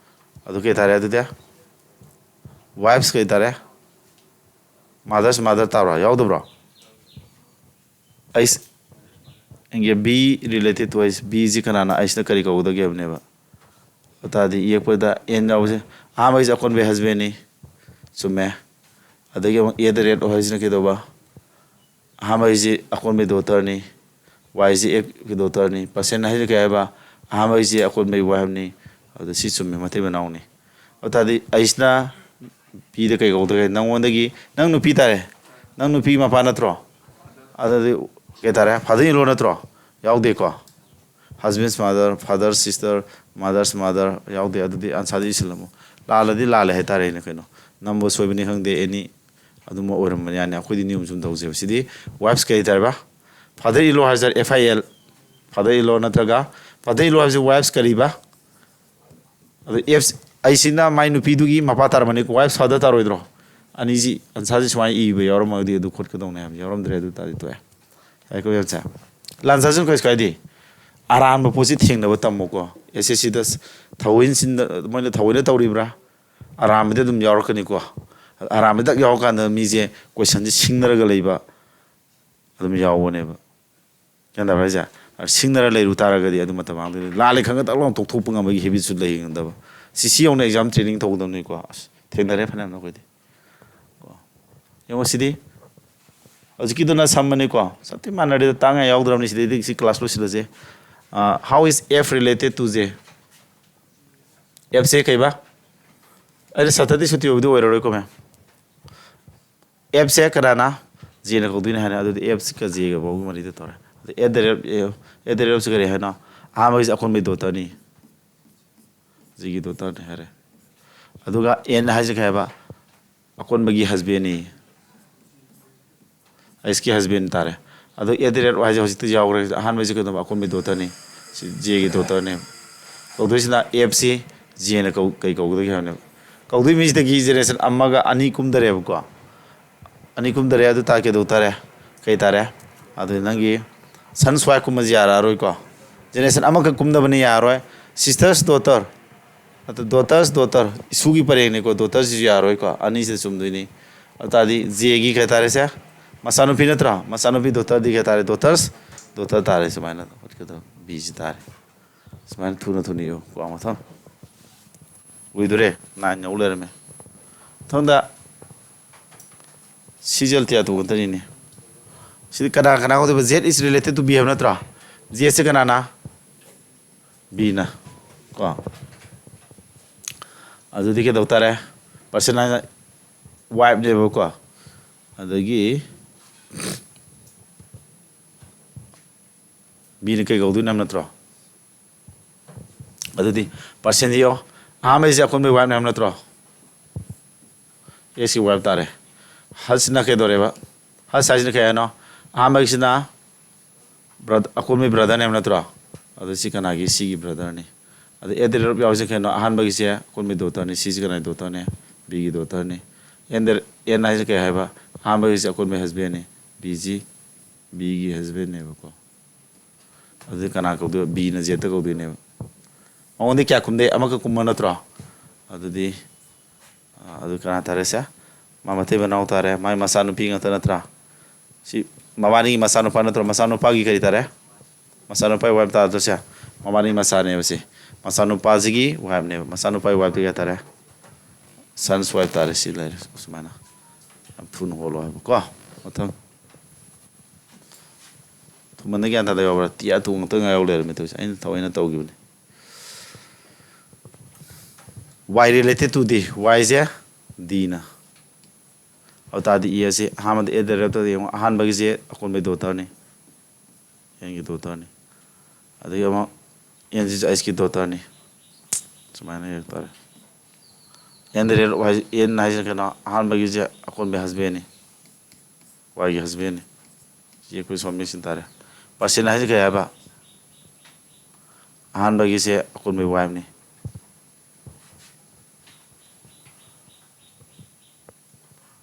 ꯑꯗꯨ ꯀꯩ ꯇꯥꯔꯦ ꯑꯗꯨꯗꯤ? Wife's ꯀꯩ ꯇꯥꯔꯦ? Mother's mother ꯇꯥꯕ꯭ꯔꯣ? ꯌꯥꯎꯗꯕ꯭ꯔꯣ? ꯑꯩꯁ, ꯏꯟꯒꯦ, B related to ꯑꯩꯁ꯫ Bꯁꯤ ꯀꯅꯥꯅ, ꯑꯩꯁꯤꯅ ꯀꯔꯤ ꯀꯧꯒꯗꯒꯦ ꯍꯥꯏꯕꯅꯦꯕ? ꯑꯗꯨ ꯇꯥꯔꯗꯤ ꯌꯦꯛꯄꯗ N ꯌꯥꯎꯕꯁꯦ ꯑꯍꯥꯟꯕꯒꯤꯁꯦ ꯑꯀꯣꯟꯕꯩ husbandꯅꯤ꯫ ꯆꯨꯝꯃꯦ꯫ ꯑꯗꯒꯤ ꯑꯃꯨꯛ Aꯗ red ꯑꯣꯏ ꯍꯥꯏꯁꯤꯅ ꯀꯩꯗꯧꯕ? ꯑꯍꯥꯟꯕꯒꯤꯁꯤ ꯑꯀꯣꯟꯕꯩ daughterꯅꯤ꯫ Yꯁꯤ Fꯀꯤ daughterꯅꯤ꯫ Person ꯍꯥꯏꯁꯤꯅ ꯀꯩ ꯍꯥꯏꯕ? ꯑꯍꯥꯟꯕꯒꯤꯁꯤ ꯑꯀꯣꯟꯕꯩ wifeꯅꯤ꯫ ꯑꯗꯨ ꯁꯤ ꯆꯨꯝꯃꯦ, ꯃꯇꯩ ꯃꯅꯥꯎꯅꯤ꯫ ꯑꯗꯨ ꯇꯥꯔꯗꯤ ꯑꯩꯁꯤꯅ Bꯗ ꯀꯩ ꯀꯧꯗꯒꯦ? ꯅꯪꯉꯣꯟꯗꯒꯤ, ꯅꯪ ꯅꯨꯄꯤ ꯇꯥꯔꯦ꯫ ꯅꯪ ꯅꯨꯄꯤ ꯃꯄꯥ ꯅꯠꯇ꯭ꯔꯣ? ꯑꯗꯨꯗꯤ ꯀꯩ ꯇꯥꯔꯦ? Father in law ꯅꯠꯇ꯭ꯔꯣ? ꯌꯥꯎꯗꯦꯀꯣ꯫ Husband's mother, father's sister, mother's mother ꯌꯥꯎꯗꯦ꯫ ꯑꯗꯨꯗꯤ answerꯗꯤ ꯏꯁꯤꯜꯂꯝꯃꯣ꯫ ꯂꯥꯜꯂꯗꯤ ꯂꯥꯜꯂꯦ ꯍꯥꯏꯇꯥꯔꯦꯅꯦ ꯀꯩꯅꯣ꯫ ꯅꯝꯕ ꯁꯣꯏꯕꯅꯤ ꯈꯪꯗꯦ, any ꯑꯗꯨꯝꯕ ꯑꯣꯏꯔꯝꯕ ꯌꯥꯅꯤ꯫ ꯑꯩꯈꯣꯏꯗꯤ ꯅꯤꯌꯣꯝ ꯆꯨꯝ ꯇꯧꯖꯩꯕ꯫ ꯁꯤꯗꯤ wife's ꯀꯔꯤ ꯇꯥꯔꯦꯕ? Father in law ꯍꯥꯏꯁꯦ F I L꯫ Father in law ꯅꯠꯇ꯭ꯔꯒ father in law ꯍꯥꯏꯕꯁꯤ wife's ꯀꯔꯤꯕ? ꯑꯗꯨ F, ꯑꯩꯁꯤꯅ ꯃꯥꯏ ꯅꯨꯄꯤꯗꯨꯒꯤ ꯃꯄꯥ ꯇꯥꯔꯝꯃꯅꯤꯀꯣ, wife father ꯇꯥꯔꯣꯏꯗ꯭ꯔꯣ? ꯑꯅꯤꯁꯤ ꯑꯟꯁꯥꯔꯁꯤ ꯁꯨꯃꯥꯏꯅ ꯏꯕ ꯌꯥꯎꯔꯝꯃꯒꯗꯤ ꯑꯗꯨ ꯈꯣꯠꯀꯗꯧꯅꯦ ꯍꯥꯏꯕ, ꯌꯥꯎꯔꯝꯗ꯭ꯔꯦ ꯑꯗꯨ ꯇꯥꯔꯗꯤ ꯇꯣꯛꯑꯦ꯫ ꯌꯥꯏꯀꯣ, ꯌꯥꯝꯁꯦ? ꯂꯥꯟꯁꯥꯁꯤꯡ ꯀꯩꯁꯨ ꯀꯥꯏꯗꯦ꯫ ꯑꯔꯥꯟꯕ ꯄꯣꯠꯁꯤ ꯊꯦꯡꯅꯕ ꯇꯝꯃꯨꯀꯣ꯫ ꯑꯦꯁ ꯑꯦꯁ ꯁꯤꯗ ꯊꯑꯣꯏꯅ ꯁꯤꯟꯗ-, ꯃꯣꯏꯅ ꯊꯑꯣꯏꯅ ꯇꯧꯔꯤꯕ꯭ꯔꯥ? ꯑꯔꯥꯟꯕꯗꯤ ꯑꯗꯨꯝ ꯌꯥꯎꯔꯛꯀꯅꯤꯀꯣ꯫ ꯑꯔꯥꯟꯕꯗꯛ ꯌꯥꯎꯔꯀꯥꯟꯗ ꯃꯤꯁꯦ ꯀꯣꯏꯁꯟꯁꯦ ꯁꯤꯡꯅꯔꯒ ꯂꯩꯕ ꯑꯗꯨꯝ ꯌꯥꯎꯕꯅꯦꯕ꯫ ꯒ꯭ꯌꯥꯟ ꯇꯥꯕ꯭ꯔꯥ ꯍꯥꯏꯁꯦ? ꯁꯤꯡꯅꯔ ꯂꯩꯔꯨ ꯇꯥꯔꯒꯗꯤ ꯑꯗꯨ ꯃꯇꯝ ꯃꯥꯡꯗꯣꯏꯅꯤ꯫ ꯂꯥꯜꯂꯦ ꯈꯪꯉ ꯇꯛ ꯂꯥꯎꯅ ꯇꯣꯛꯊꯣꯛꯄ ꯉꯝꯕꯒꯤ ꯍꯦꯕꯤꯠꯁꯨ ꯂꯩꯍꯟꯗꯕ꯫ ꯁꯤ, ꯁꯤ ꯌꯧꯅ exam training ꯇꯧꯒꯗꯕꯅꯤꯀꯣ꯫ ꯑꯁ, ꯊꯦꯡꯅꯔꯦ ꯐꯅꯌꯥꯝꯅ ꯑꯩꯈꯣꯏꯗꯤ꯫ ꯀꯣ꯫ ꯌꯦꯡꯉꯣ ꯁꯤꯗꯤ꯫ ꯍꯧꯖꯤꯛꯀꯤꯗꯨꯅ ꯁꯝꯕꯅꯤꯀꯣ꯫ ꯆꯞꯇꯤ ꯃꯥꯟꯅꯔꯦꯗ, ꯇꯥꯡꯉꯥꯏ ꯌꯥꯎꯗ꯭ꯔꯕꯅꯤ꯫ ꯁꯤꯗꯩꯗꯤ ꯁꯤ class ꯂꯣꯏꯁꯤꯜꯂꯁꯦ꯫ ꯑ, how is F related to J? Fꯁꯦ ꯀꯩꯕ? ꯑꯩꯅ Saturday ꯁꯨꯇꯤ ꯑꯣꯏꯕꯗꯤ ꯑꯣꯏꯔꯔꯣꯏꯀꯣ, ꯃꯦꯝ꯫ Fꯁꯦ ꯀꯅꯥꯅ? Jꯅ ꯀꯧꯗꯣꯏꯅꯦ ꯍꯥꯏꯅ꯫ ꯑꯗꯨꯗꯤ Fꯁꯤꯒ Jꯒ ꯐꯥꯎꯒꯤ ꯃꯔꯤꯗ ꯇꯧꯔꯦ꯫ ꯑꯗꯨ at the rate, at the rate Fꯁꯤ ꯀꯔꯤ ꯍꯥꯏꯅꯣ? ꯑꯍꯥꯟꯕꯒꯤꯁꯦ ꯑꯀꯣꯟꯕꯒꯤ daughterꯅꯤ꯫ Jꯒꯤ daughterꯅꯤ ꯍꯥꯏꯔꯦ꯫ ꯑꯗꯨꯒ N ꯍꯥꯏꯁꯦ ꯀꯩ ꯍꯥꯏꯕ? ꯑꯀꯣꯟꯕꯒꯤ husbandꯅꯤ꯫ Hꯀꯤ husband ꯇꯥꯔꯦ꯫ ꯑꯗꯣ at the rate ꯍꯥꯏꯁꯦ ꯍꯧꯖꯤꯛꯇ ꯌꯥꯎꯈ꯭ꯔꯦ꯫ ꯑꯍꯥꯟꯕꯁꯦ ꯀꯩꯗꯧꯕ? ꯑꯀꯣꯟꯕꯒꯤ daughterꯅꯤ꯫ ꯁꯤ Jꯒꯤ daughterꯅꯦꯕ꯫ ꯀꯧꯗꯣꯏꯁꯤꯅ Fꯁꯤ Jꯅ ꯀꯧ-, ꯀꯩ ꯀꯧꯒꯗꯒꯦ ꯍꯥꯏꯕꯅꯦꯕ꯫ ꯀꯧꯗꯣꯏ ꯃꯤꯁꯤꯗꯒꯤ generation ꯑꯃꯒ ꯑꯅꯤ ꯀꯨꯝꯗꯔꯦꯕꯀꯣ꯫ ꯑꯅꯤ ꯀꯨꯝꯗꯔꯦ, ꯑꯗꯨ ꯇꯥꯔ ꯀꯩꯗꯧ ꯇꯥꯔꯦ? ꯀꯩ ꯇꯥꯔꯦ? ꯑꯗꯨ ꯅꯪꯒꯤ son's wife ꯀꯨꯝꯕꯁꯤ ꯌꯥꯔꯛꯑꯔꯣꯏꯀꯣ꯫ Generation ꯑꯃꯈꯛ ꯀꯨꯝꯗꯕꯅꯤ ꯌꯥꯔꯣꯏ꯫ Sister's daughter, ꯑꯗꯨ daughter's daughter, ꯏꯁꯨꯒꯤ ꯄꯔꯦꯡꯅꯤꯀꯣ, daughterꯁꯤꯁꯨ ꯌꯥꯔꯣꯏꯀꯣ, ꯑꯅꯤꯁꯤꯗ ꯆꯨꯝꯗꯣꯏꯅꯤ꯫ ꯑꯗꯨ ꯇꯥꯔꯗꯤ Jꯒꯤ ꯀꯩ ꯇꯥꯔꯦ ꯁꯦ? ꯃꯆꯥꯅꯨꯄꯤ ꯅꯠꯇ꯭ꯔꯣ? ꯃꯆꯥꯅꯨꯄꯤ daughterꯗꯤ ꯀꯩ ꯇꯥꯔꯦ? Daughter's daughter ꯇꯥꯔꯦ꯫ ꯁꯨꯃꯥꯏꯅ ꯍꯣꯠꯀꯗꯕ꯫ Bꯁꯤ ꯇꯥꯔꯦ꯫ ꯁꯨꯃꯥꯏꯅ ꯊꯨꯅ ꯊꯨꯅ ꯏꯌꯨ꯫ ꯀꯣ ꯃꯊꯪ꯫ ꯎꯏꯗꯣꯔꯦ꯫ Nine ꯌꯧ ꯂꯩꯔꯝꯃꯦ꯫ ꯃꯊꯪꯗ ꯁꯤꯁꯦ ꯑꯜꯇꯤꯌꯥ ꯇꯨ ꯈꯛꯇꯅꯤꯅꯦ꯫ ꯁꯤꯗꯤ ꯀꯅꯥ ꯀꯅꯥ ꯀꯧꯗꯣꯏꯕ? Z is related to B ꯍꯥꯏꯕ ꯅꯠꯇ꯭ꯔꯣ? Zꯁꯦ ꯀꯅꯥꯅ? Bꯅ꯫ ꯀꯣ꯫ ꯑꯗꯨꯗꯤ ꯀꯩꯗꯧ ꯇꯥꯔꯦ? Person ꯍꯥꯏꯅ wifeꯅꯦꯕꯀꯣ꯫ ꯑꯗꯒꯤ Bꯅ ꯀꯩ ꯀꯧꯗꯣꯏꯅꯣ ꯍꯥꯏꯕ ꯅꯠꯇ꯭ꯔꯣ? ꯑꯗꯨꯗꯤ personꯁꯤ ꯌꯦꯡꯉꯣ꯫ ꯑꯍꯥꯟꯕꯩꯁꯦ ꯑꯀꯣꯟꯕꯩ wifeꯅꯦ ꯍꯥꯏꯕ ꯅꯠꯇ꯭ꯔꯣ? Sꯀꯤ wife ꯇꯥꯔꯦ꯫ Husꯅ ꯀꯩꯗꯧꯔꯦꯕ? Hus ꯍꯥꯏꯁꯤꯅ ꯀꯩ ꯍꯥꯏꯅꯣ? ꯑꯍꯥꯟꯕꯒꯤꯁꯤꯅ brother, ꯑꯀꯣꯟꯕꯩ brotherꯅꯦ ꯍꯥꯏꯕ ꯅꯠꯇ꯭ꯔꯣ? ꯑꯗꯨ ꯁꯤ ꯀꯅꯥꯒꯤ? Cꯒꯤ brotherꯅꯤ꯫ ꯑꯗ at the rate of ꯌꯥꯎꯔꯤꯁꯦ ꯀꯩꯅꯣ? ꯑꯍꯥꯟꯕꯒꯤꯁꯦ ꯑꯀꯣꯟꯕꯩ daughterꯅꯤ, ꯁꯤꯁꯤ ꯀꯅꯥꯏ daughterꯅꯤ? Bꯒꯤ daughterꯅꯤ꯫ N ꯗ, N ꯍꯥꯏꯁꯦ ꯀꯩ ꯍꯥꯏꯕ? ꯑꯍꯥꯟꯕꯒꯤꯁꯦ ꯑꯀꯣꯟꯕꯩ husbandꯅꯤ, Bꯁꯤ Bꯒꯤ husbandꯅꯦꯕꯀꯣ꯫ ꯑꯗꯨꯗꯤ ꯀꯅꯥ ꯀꯧꯗꯣꯏꯕ? Bꯅ Zꯗ ꯀꯧꯗꯣꯏꯅꯦꯕ꯫ ꯃꯉꯣꯟꯗꯤ ꯀꯌꯥ ꯀꯨꯝꯗꯦ? ꯑꯃꯈꯛ ꯀꯨꯝꯕ ꯅꯠꯇ꯭ꯔꯣ? ꯑꯗꯨꯗꯤ ꯑꯥ, ꯑꯗꯨ ꯀꯅꯥ ꯇꯥꯔꯦ ꯁꯦ? ꯃꯥ ꯃꯇꯩ ꯃꯅꯥꯎ ꯇꯥꯔꯦ꯫ ꯃꯥꯏ ꯃꯆꯥꯅꯨꯄꯤ ꯉꯥꯛꯇ ꯅꯠꯇ꯭ꯔꯥ? ꯁꯤ ꯃꯕꯥꯅꯤꯒꯤ ꯃꯆꯥꯅꯨꯄꯥ ꯅꯠꯇ꯭ꯔꯣ? ꯃꯆꯥꯅꯨꯄꯥꯒꯤ ꯀꯔꯤ ꯇꯥꯔꯦ? ꯃꯆꯥꯅꯨꯄꯥꯒꯤ wife ꯇꯥꯗ꯭ꯔꯣ ꯁꯦ? ꯃꯕꯥꯅꯤ ꯃꯆꯥꯅꯦꯕ ꯁꯤ꯫ ꯃꯆꯥꯅꯨꯄꯥꯁꯤꯒꯤ wifeꯅꯦꯕ꯫ ꯃꯆꯥꯅꯨꯄꯥꯒꯤ wifeꯇꯤ ꯀꯌꯥ ꯇꯥꯔꯦ? Son's wife ꯇꯥꯔꯦ꯫ ꯁꯤ ꯂꯩꯔꯦ ꯁꯨꯃꯥꯏꯅ꯫ ꯌꯥꯝ ꯊꯨꯅ ꯍꯣꯜꯂꯣ ꯍꯥꯏꯕꯀꯣ꯫ ꯃꯊꯪ꯫ ꯊꯨꯃꯟꯗ ꯒ꯭ꯌꯥꯟ ꯇꯥꯗ ꯌꯥꯎꯕ꯭ꯔꯥ? ꯇꯤꯌꯥ ꯇꯨ ꯉꯥꯛꯇ ꯉꯥꯏꯍꯧ ꯂꯩꯔꯝꯃꯦ ꯇꯧꯔꯤꯁꯦ꯫ ꯑꯩꯅ ꯊꯑꯣꯏꯅ ꯇꯧꯈꯤꯕꯅꯤ꯫ Y related to D꯫ Yꯁꯦ Dꯅ꯫ ꯑꯗꯨ ꯇꯥꯔꯗꯤ E ꯑꯁꯤ ꯑꯍꯥꯟꯕꯗ at the rate of ꯌꯦꯡꯉꯣ꯫ ꯑꯍꯥꯟꯕꯒꯤꯁꯦ ꯑꯀꯣꯟꯕꯩ daughterꯅꯤ꯫ Nꯒꯤ daughterꯅꯤ꯫ ꯑꯗꯒꯤ ꯑꯃꯨꯛ Nꯁꯤꯁꯨ Hꯀꯤ daughterꯅꯤ꯫ ꯁꯨꯃꯥꯏꯅ ꯌꯦꯡ ꯇꯥꯔꯦ꯫ N the rate of Y, N ꯍꯥꯏꯁꯤꯅ ꯀꯩꯅꯣ? ꯑꯍꯥꯟꯕꯒꯤꯁꯦ ꯑꯀꯣꯟꯕꯩ husbandꯅꯤ꯫ Yꯒꯤ husbandꯅꯤ꯫ ꯁꯤ ꯑꯩꯈꯣꯏ ꯁꯣꯝ ꯃꯦꯟꯁꯤꯟ ꯇꯥꯔꯦ꯫ Percent ꯍꯥꯏꯁꯦ ꯀꯩ ꯍꯥꯏꯕ? ꯑꯍꯥꯟꯕꯒꯤꯁꯦ ꯑꯀꯣꯟꯕꯩ wifeꯅꯤ꯫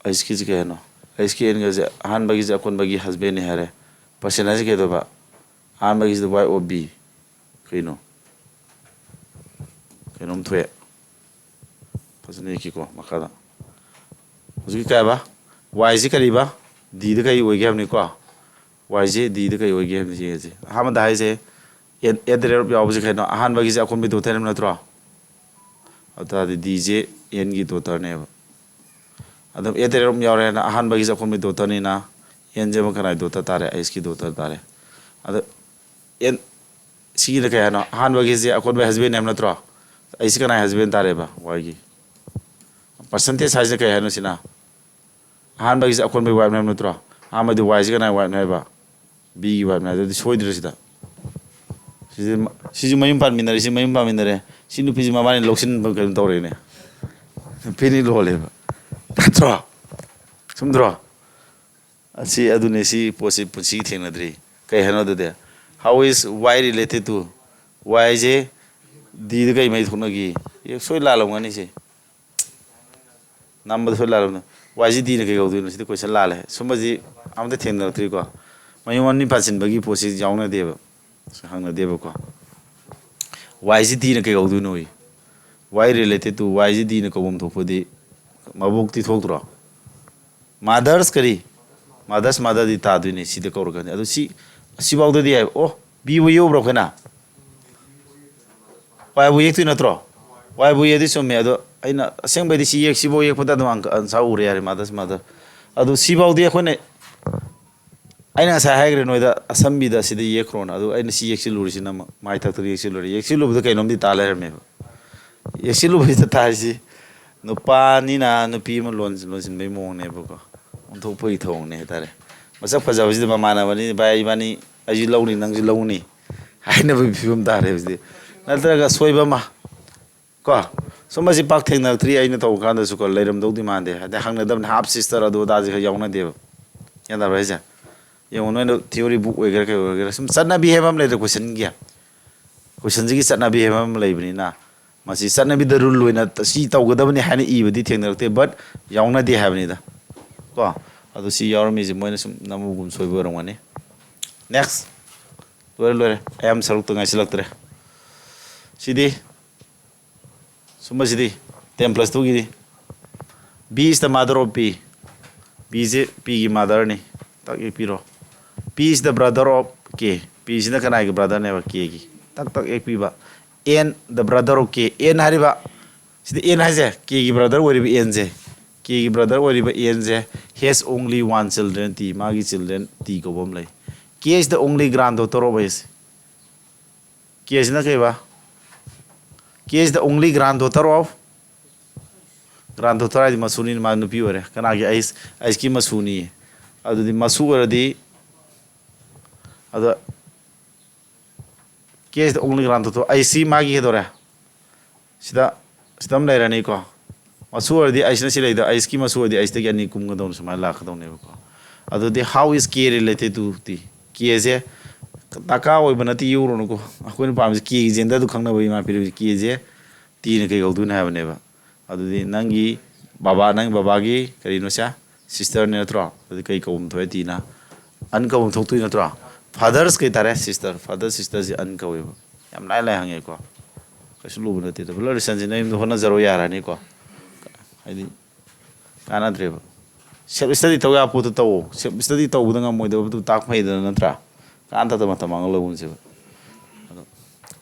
Hꯀꯤꯁꯦ ꯀꯩ ꯍꯥꯏꯅꯣ? Hꯀꯤ Nꯒꯁꯦ ꯑꯍꯥꯟꯕꯒꯤꯁꯦ ꯑꯀꯣꯟꯕꯒꯤ husbandꯅꯤ ꯍꯥꯏꯔꯦ꯫ Percent ꯍꯥꯏꯁꯦ ꯀꯩꯗꯧꯕ? ꯑꯍꯥꯟꯕꯒꯤꯁꯤꯗ Y of B꯫ ꯀꯩꯅꯣ? ꯀꯩꯅꯣꯝ ꯊꯣꯛꯑꯦ꯫ ꯐꯖꯅ ꯌꯦꯛꯈꯤꯀꯣ ꯃꯈꯥꯗ꯫ ꯍꯧꯖꯤꯛꯀꯤ ꯀꯩ ꯍꯥꯏꯕ? Yꯁꯤ ꯀꯔꯤꯕ? Dꯗ ꯀꯔꯤ ꯑꯣꯏꯒꯦ ꯍꯥꯏꯕꯅꯤꯀꯣ? Yꯁꯤ Dꯗ ꯀꯔꯤ ꯑꯣꯏꯒꯦ ꯍꯥꯏꯕꯅꯤ ꯌꯦꯡꯉꯁꯤ꯫ ꯑꯍꯥꯟꯕꯗ ꯍꯥꯏꯁꯦ N, at the rate of ꯌꯥꯎꯕꯁꯦ ꯀꯩꯅꯣ? ꯑꯍꯥꯟꯕꯒꯤꯁꯦ ꯑꯀꯣꯟꯕꯒꯤ daughter ꯍꯥꯏꯕ ꯅꯠꯇ꯭ꯔꯣ? ꯑꯗꯨ ꯇꯥꯔꯗꯤ Dꯁꯦ Nꯒꯤ daughterꯅꯦꯕ꯫ ꯑꯗꯨꯝ at the rate of ꯌꯥꯎꯔꯦꯅ ꯑꯍꯥꯟꯕꯒꯤꯁꯦ ꯑꯀꯣꯟꯕꯒꯤ daughterꯅꯤꯅ Nꯁꯦ ꯑꯃꯨꯛ ꯀꯅꯥꯒꯤ daughter ꯇꯥꯔꯦ? Hꯀꯤ daughter ꯇꯥꯔꯦ꯫ ꯑꯗ N, ꯁꯤꯒꯤꯅ ꯀꯩ ꯍꯥꯏꯅꯣ? ꯑꯍꯥꯟꯕꯒꯤꯁꯦ ꯑꯀꯣꯟꯕꯒꯤ husband ꯍꯥꯏꯕ ꯅꯠꯇ꯭ꯔꯣ? Hꯁꯤ ꯀꯅꯥꯒꯤ husband ꯇꯥꯔꯦꯕ? Yꯒꯤ꯫ Percentage ꯍꯥꯏꯁꯦ ꯀꯩ ꯍꯥꯏꯅꯣ ꯁꯤꯅ? ꯑꯍꯥꯟꯕꯒꯤꯁꯦ ꯑꯀꯣꯟꯕꯒꯤ wifeꯅꯦ ꯍꯥꯏꯕ ꯅꯠꯇ꯭ꯔꯣ? ꯑꯍꯥꯟꯕꯗꯤ Yꯁꯦ ꯀꯅꯥꯒꯤ wifeꯅꯦ ꯍꯥꯏꯕ? Bꯒꯤ wifeꯅꯦ꯫ ꯑꯗꯨꯗꯤ ꯁꯣꯏꯗ꯭ꯔꯦ ꯁꯤꯗ꯫ ꯁꯤꯁꯦ ꯃ-, ꯁꯤꯁꯨ ꯃꯌꯨꯝ ꯄꯥꯟꯃꯤꯟꯅꯔꯦ, ꯁꯤ ꯃꯌꯨꯝ ꯄꯥꯟꯃꯤꯟꯅꯔꯦ꯫ ꯁꯤ ꯅꯨꯄꯤꯁꯤ ꯃꯕꯥꯅꯤ ꯂꯧꯁꯤꯟꯕ ꯀꯩꯅꯣ ꯇꯧꯔꯦꯅꯦ꯫ ꯅꯨꯄꯤꯅꯤ ꯂꯣꯜꯂꯦꯕ꯫ ꯅꯠꯇ꯭ꯔꯣ? ꯆꯨꯝꯗ꯭ꯔꯣ? ꯑꯁꯤ ꯑꯗꯨꯅꯦ, ꯁꯤ ꯄꯣꯠꯁꯤ ꯄꯨꯟꯁꯤꯒꯤ ꯊꯦꯡꯅꯗ꯭ꯔꯤ꯫ ꯀꯩ ꯍꯥꯏꯅꯣ ꯑꯗꯨꯗꯤ? How is Y related to? Yꯁꯦ ꯗꯤꯗ ꯀꯩ ꯃꯔꯤ ꯊꯣꯛꯅꯒꯦ? ꯑꯦ, ꯁꯣꯏ ꯂꯥꯜꯂꯝꯒꯅꯤ ꯁꯤ꯫ ꯅꯝꯕꯗ ꯁꯣꯏ ꯂꯥꯜꯂꯝꯅꯤ꯫ ꯋꯥꯏꯁꯤ ꯗꯤꯅ ꯀꯩ ꯀꯧꯗꯣꯏꯅꯣ? ꯁꯤꯗꯤ ꯀꯣꯏꯁꯟ ꯂꯥꯜꯂꯦ꯫ ꯁꯨꯝꯕꯁꯤ ꯑꯝꯇ ꯊꯦꯡꯅꯔꯛꯇ꯭ꯔꯤꯀꯣ꯫ ꯃꯌꯨꯝ ꯃꯅꯤꯡ ꯄꯥꯟꯁꯤꯟꯕꯒꯤ ꯄꯣꯠꯁꯤ ꯌꯥꯎꯅꯗꯦꯕ꯫ ꯍꯪꯅꯗꯦꯕꯀꯣ꯫ ꯋꯥꯏꯁꯤ ꯗꯤꯅ ꯀꯩ ꯀꯧꯗꯣꯏꯅꯣ? ꯋꯥꯏ ꯔꯤꯂꯦꯇꯦꯠ ꯇꯨ ꯋꯥꯏꯁꯤ ꯗꯤꯅ ꯀꯧꯐꯝ ꯊꯣꯛꯄꯗꯤ ꯃꯕꯣꯛꯇꯤ ꯊꯣꯛꯇ꯭ꯔꯣ? ꯃꯥꯗꯔꯁ ꯀꯔꯤ? ꯃꯥꯗꯔꯁ ꯃꯥꯗꯔꯗꯤ ꯇꯥꯗꯣꯏꯅꯦ, ꯁꯤꯗ ꯀꯧꯔꯛꯀꯅꯤ꯫ ꯑꯗꯨ ꯁꯤ, ꯁꯤꯐꯥꯎꯗꯗꯤ ꯍꯥꯏ, ꯑꯣ, ꯕꯤꯕꯨ ꯌꯦꯛꯎꯕ꯭ꯔꯣ ꯑꯩꯈꯣꯏꯅ? ꯋꯥꯏꯕꯨ ꯌꯦꯛꯇꯣꯏ ꯅꯠꯇ꯭ꯔꯣ? ꯋꯥꯏꯕꯨ ꯌꯦꯛꯇꯤ ꯆꯨꯝꯃꯦ, ꯑꯗꯣ ꯑꯩꯅ ꯑꯁꯦꯡꯕꯩꯗꯤ ꯁꯤ ꯌꯦꯛ-, ꯁꯤꯐꯥꯎ ꯌꯦꯛꯄꯗ ꯑꯗꯨꯝ ꯑꯪꯀ-, ꯑꯟꯁꯥꯔ ꯎꯔꯦ ꯌꯥꯔꯦ, ꯃꯥꯗꯔꯁ ꯃꯥꯗꯔ꯫ ꯑꯗꯨ ꯁꯤꯐꯥꯎꯗꯤ ꯑꯩꯈꯣꯏꯅ, ꯑꯩꯅ ꯉꯁꯥꯏ ꯍꯥꯏꯈ꯭ꯔꯦ ꯅꯣꯏꯗ, ꯑꯁꯝꯕꯤꯗ ꯁꯤꯗ ꯌꯦꯛꯈ꯭ꯔꯣꯅ, ꯑꯗꯨ ꯑꯩꯅ ꯁꯤ ꯌꯦꯛꯁꯤꯜꯂꯨꯔꯤꯁꯤꯅ ꯑꯃ-, ꯃꯥꯏ ꯊꯛꯇꯗ ꯌꯦꯛꯁꯤꯜꯂꯨꯔꯦ꯫ ꯌꯦꯛꯁꯤꯜꯂꯨꯕꯗ ꯀꯩꯅꯣꯝꯗꯤ ꯇꯥ ꯂꯩꯔꯝꯃꯦꯕ꯫ ꯌꯦꯛꯁꯤꯜꯂꯨꯕꯁꯤꯗ ꯇꯥꯔꯤꯁꯤ, ꯅꯨꯄꯥꯅꯤꯅ ꯅꯨꯄꯤ ꯑꯃ ꯂꯣꯟ-, ꯂꯣꯟꯁꯤꯟꯕꯒꯤ ꯃꯑꯣꯡꯅꯦꯕꯀꯣ꯫ ꯑꯣꯟꯊꯣꯛꯄꯒꯤ ꯊꯧꯑꯣꯡꯅꯦ ꯍꯥꯏꯇꯥꯔꯦ꯫ ꯃꯁꯛ ꯐꯖꯕꯁꯤꯗ ꯃꯃꯥꯟꯅꯕꯅꯤ, "ꯚꯥꯏ, ꯏꯕꯥꯅꯤ, ꯑꯩꯁꯨ ꯂꯧꯅꯤ, ꯅꯪꯁꯨ ꯂꯧꯅꯤ" ꯍꯥꯏꯅꯕꯒꯤ ꯐꯤꯕꯝ ꯇꯥꯔꯦ ꯍꯧꯖꯤꯛꯇꯤ꯫ ꯅꯠꯇ꯭ꯔꯒ ꯁꯣꯏꯕ ꯑꯃ ꯀꯣ, ꯁꯨꯝꯕꯁꯤ ꯄꯥꯛ ꯊꯦꯡꯅꯔꯛꯇ꯭ꯔꯤ꯫ ꯑꯩꯅ ꯇꯧꯕ ꯀꯥꯟꯗꯁꯨ ꯀꯣ, ꯂꯩꯔꯝꯗꯧꯗꯤ ꯃꯥꯟꯗꯦ꯫ ꯍꯥꯏꯗꯤ ꯍꯪꯅꯗꯕꯅꯤ, ꯍꯥꯞ ꯁꯤꯁꯇꯔ ꯑꯗꯨ ꯑꯗꯥꯁꯦ ꯈꯔ ꯌꯥꯎꯅꯗꯦꯕ꯫ ꯒ꯭ꯌꯥꯟ ꯇꯥꯕ꯭ꯔꯥ ꯍꯥꯏꯁꯦ? ꯌꯦꯡꯉꯣ, ꯅꯣꯏꯅ ꯊꯤꯑꯣꯔꯤ ꯕꯨꯛ ꯑꯣꯏꯒꯦꯔꯥ ꯀꯩ ꯑꯣꯏꯒꯦꯔꯥ, ꯁꯨꯝ ꯆꯠꯅꯕꯤ ꯍꯥꯏꯕ ꯑꯃ ꯂꯩꯗꯅ, ꯀꯣꯏꯁꯟꯒꯤ, ꯀꯣꯏꯁꯟꯁꯤꯒꯤ ꯆꯠꯅꯕꯤ ꯍꯥꯏꯕ ꯑꯃ ꯂꯩꯕꯅꯤꯅ, ꯃꯁꯤ ꯆꯠꯅꯕꯤꯗ ꯔꯨꯜ ꯑꯣꯏꯅ ꯁꯤ ꯇꯧꯒꯗꯕꯅꯤ ꯍꯥꯏꯅ ꯏꯕꯗꯤ ꯊꯦꯡꯅꯔꯛꯇꯦ, ꯕꯠ ꯌꯥꯎꯅꯗꯦ ꯍꯥꯏꯕꯅꯤꯗ ꯀꯣ꯫ ꯑꯗꯨ ꯁꯤ ꯌꯥꯎꯔꯝꯃꯤꯁꯦ ꯃꯣꯏꯅ ꯁꯨꯝ ꯅꯝꯃꯨꯒꯨꯝ ꯁꯣꯏꯕ ꯑꯣꯏꯔꯝꯒꯅꯤ꯫ ꯅꯦꯛꯁ꯫ ꯂꯣꯏꯔꯦ, ꯂꯣꯏꯔꯦ꯫ ꯑꯌꯥꯝꯕ ꯁꯔꯨꯛꯇ ꯉꯥꯏꯁꯤꯜꯂꯛꯇ꯭ꯔꯦ꯫ ꯁꯤꯗꯤ, ꯁꯨꯝꯕꯁꯤꯗꯤ, ten plus two ꯒꯤꯗꯤ, B is the mother of P꯫ Bꯁꯦ Pꯒꯤ ꯃꯥꯗꯔꯅꯤ꯫ Tug ꯌꯦꯛꯄꯤꯔꯣ꯫ P is the brother of K꯫ Pꯁꯤꯅ ꯀꯅꯥꯒꯤ ꯕ꯭ꯔꯗꯔꯅꯦꯕ? Kꯒꯤ꯫ ꯇꯛ ꯇꯛ ꯌꯦꯛꯄꯤꯕ꯫ N the brother of K꯫ N ꯍꯥꯏꯔꯤꯕ, ꯁꯤꯗ N ꯍꯥꯏꯁꯦ Kꯒꯤ ꯕ꯭ꯔꯗꯔ ꯑꯣꯏꯔꯤꯕ Nꯁꯦ꯫ Kꯒꯤ ꯕ꯭ꯔꯗꯔ ꯑꯣꯏꯔꯤꯕ Nꯁꯦ has only one children T꯫ ꯃꯥꯒꯤ ꯆꯤꯜꯗ꯭ꯔꯦꯟ T ꯀꯧꯕ ꯑꯃ ꯂꯩ꯫ K is the only granddaughter of S꯫ Kꯁꯤꯅ ꯀꯩꯕ? K is the only granddaughter of, granddaughter ꯍꯥꯏꯗꯤ ꯃꯁꯨꯅꯤ, ꯃꯥ ꯅꯨꯄꯤ ꯑꯣꯏꯔꯦ꯫ ꯀꯅꯥꯒꯤ? ꯑꯩꯁ, ꯑꯩꯁꯀꯤ ꯃꯁꯨꯅꯤ꯫ ꯑꯗꯨꯗꯤ ꯃꯁꯨ ꯑꯣꯏꯔꯗꯤ, ꯑꯗ K is the only granddaughter, ꯑꯩꯁꯤ ꯃꯥꯒꯤ ꯀꯩꯗꯧꯔꯦ? ꯁꯤꯗ, ꯁꯤꯗ ꯑꯃ ꯂꯩꯔꯅꯤꯀꯣ꯫ ꯃꯁꯨ ꯑꯣꯏꯔꯗꯤ ꯑꯩꯁꯤꯅ ꯁꯤ ꯂꯩꯗꯣ, ꯑꯩꯁꯀꯤ ꯃꯁꯨ ꯑꯣꯏꯔꯗꯤ ꯑꯩꯁꯤꯗꯒꯤ ꯑꯅꯤ ꯀꯨꯝꯒꯗꯧꯅꯤ, ꯁꯨꯃꯥꯏꯅ ꯂꯥꯛꯀꯗꯧꯅꯦꯕꯀꯣ꯫ ꯑꯗꯨꯗꯤ how is K related to T? Kꯁꯦ ꯗꯔꯀꯥꯔ ꯑꯣꯏꯕ ꯅꯠꯇꯦ, ꯌꯧꯔꯨꯅꯨꯀꯣ꯫ ꯑꯩꯈꯣꯏꯅ ꯄꯥꯝꯃꯤꯁꯦ ꯀꯦꯒꯤ ꯖꯦꯟꯗꯔꯗꯨ ꯈꯪꯅꯕ ꯏꯃꯥ ꯄꯤꯔꯤꯕꯁꯦ꯫ ꯀꯦꯁꯦ ꯇꯤꯅ ꯀꯩ ꯀꯧꯗꯣꯏꯅꯣ ꯍꯥꯏꯕꯅꯦꯕ꯫ ꯑꯗꯨꯗꯤ ꯅꯪꯒꯤ ꯕꯕꯥ, ꯅꯪ ꯕꯕꯥꯒꯤ ꯀꯔꯤꯅꯣ ꯁꯦ? ꯁꯤꯁꯇꯔꯅꯦ ꯅꯠꯇ꯭ꯔꯣ? ꯑꯗꯨꯗꯤ ꯀꯩ ꯀꯧꯕ ꯊꯣꯛꯑꯦ? ꯇꯤꯅ ꯑꯟ ꯀꯧꯕ ꯊꯣꯛꯇꯣꯏ ꯅꯠꯇ꯭ꯔꯣ? ꯐꯥꯗꯔꯁ ꯀꯩ ꯇꯥꯔꯦ? ꯁꯤꯁꯇꯔ꯫ ꯐꯥꯗꯔ ꯁꯤꯁꯇꯔꯁꯦ ꯑꯟ ꯀꯧꯋꯦꯕ꯫ ꯌꯥꯝ ꯂꯥꯏ ꯂꯥꯏ ꯍꯪꯉꯦꯀꯣ꯫ ꯀꯩꯁꯨ ꯂꯨꯕ ꯅꯠꯇꯦ꯫ ꯗꯕꯜ ꯔꯤꯂꯦꯁꯟꯁꯤ ꯅꯌꯨꯝꯗ ꯍꯣꯠꯅꯖꯔꯣ ꯌꯥꯔꯅꯤꯀꯣ꯫ ꯍꯥꯏꯗꯤ ꯀꯥꯟꯅꯗ꯭ꯔꯦꯕ꯫ ꯁꯦꯜꯐ ꯁ꯭ꯇꯗꯤ ꯇꯧ ꯌꯥꯕ ꯄꯣꯠꯇꯨ ꯇꯧꯑꯣ꯫ ꯁꯦꯜꯐ ꯁ꯭ꯇꯗꯤ ꯇꯧꯕꯗ ꯉꯝꯃꯣꯏꯗꯕꯗꯨ ꯇꯥꯛꯄ ꯍꯩꯗꯅ ꯅꯠꯇ꯭ꯔꯥ? ꯀꯥꯟꯅꯗꯕ ꯃꯇꯝ ꯃꯥꯡꯍꯜꯂꯒꯨꯝꯁꯦꯕ꯫ ꯑꯗꯣ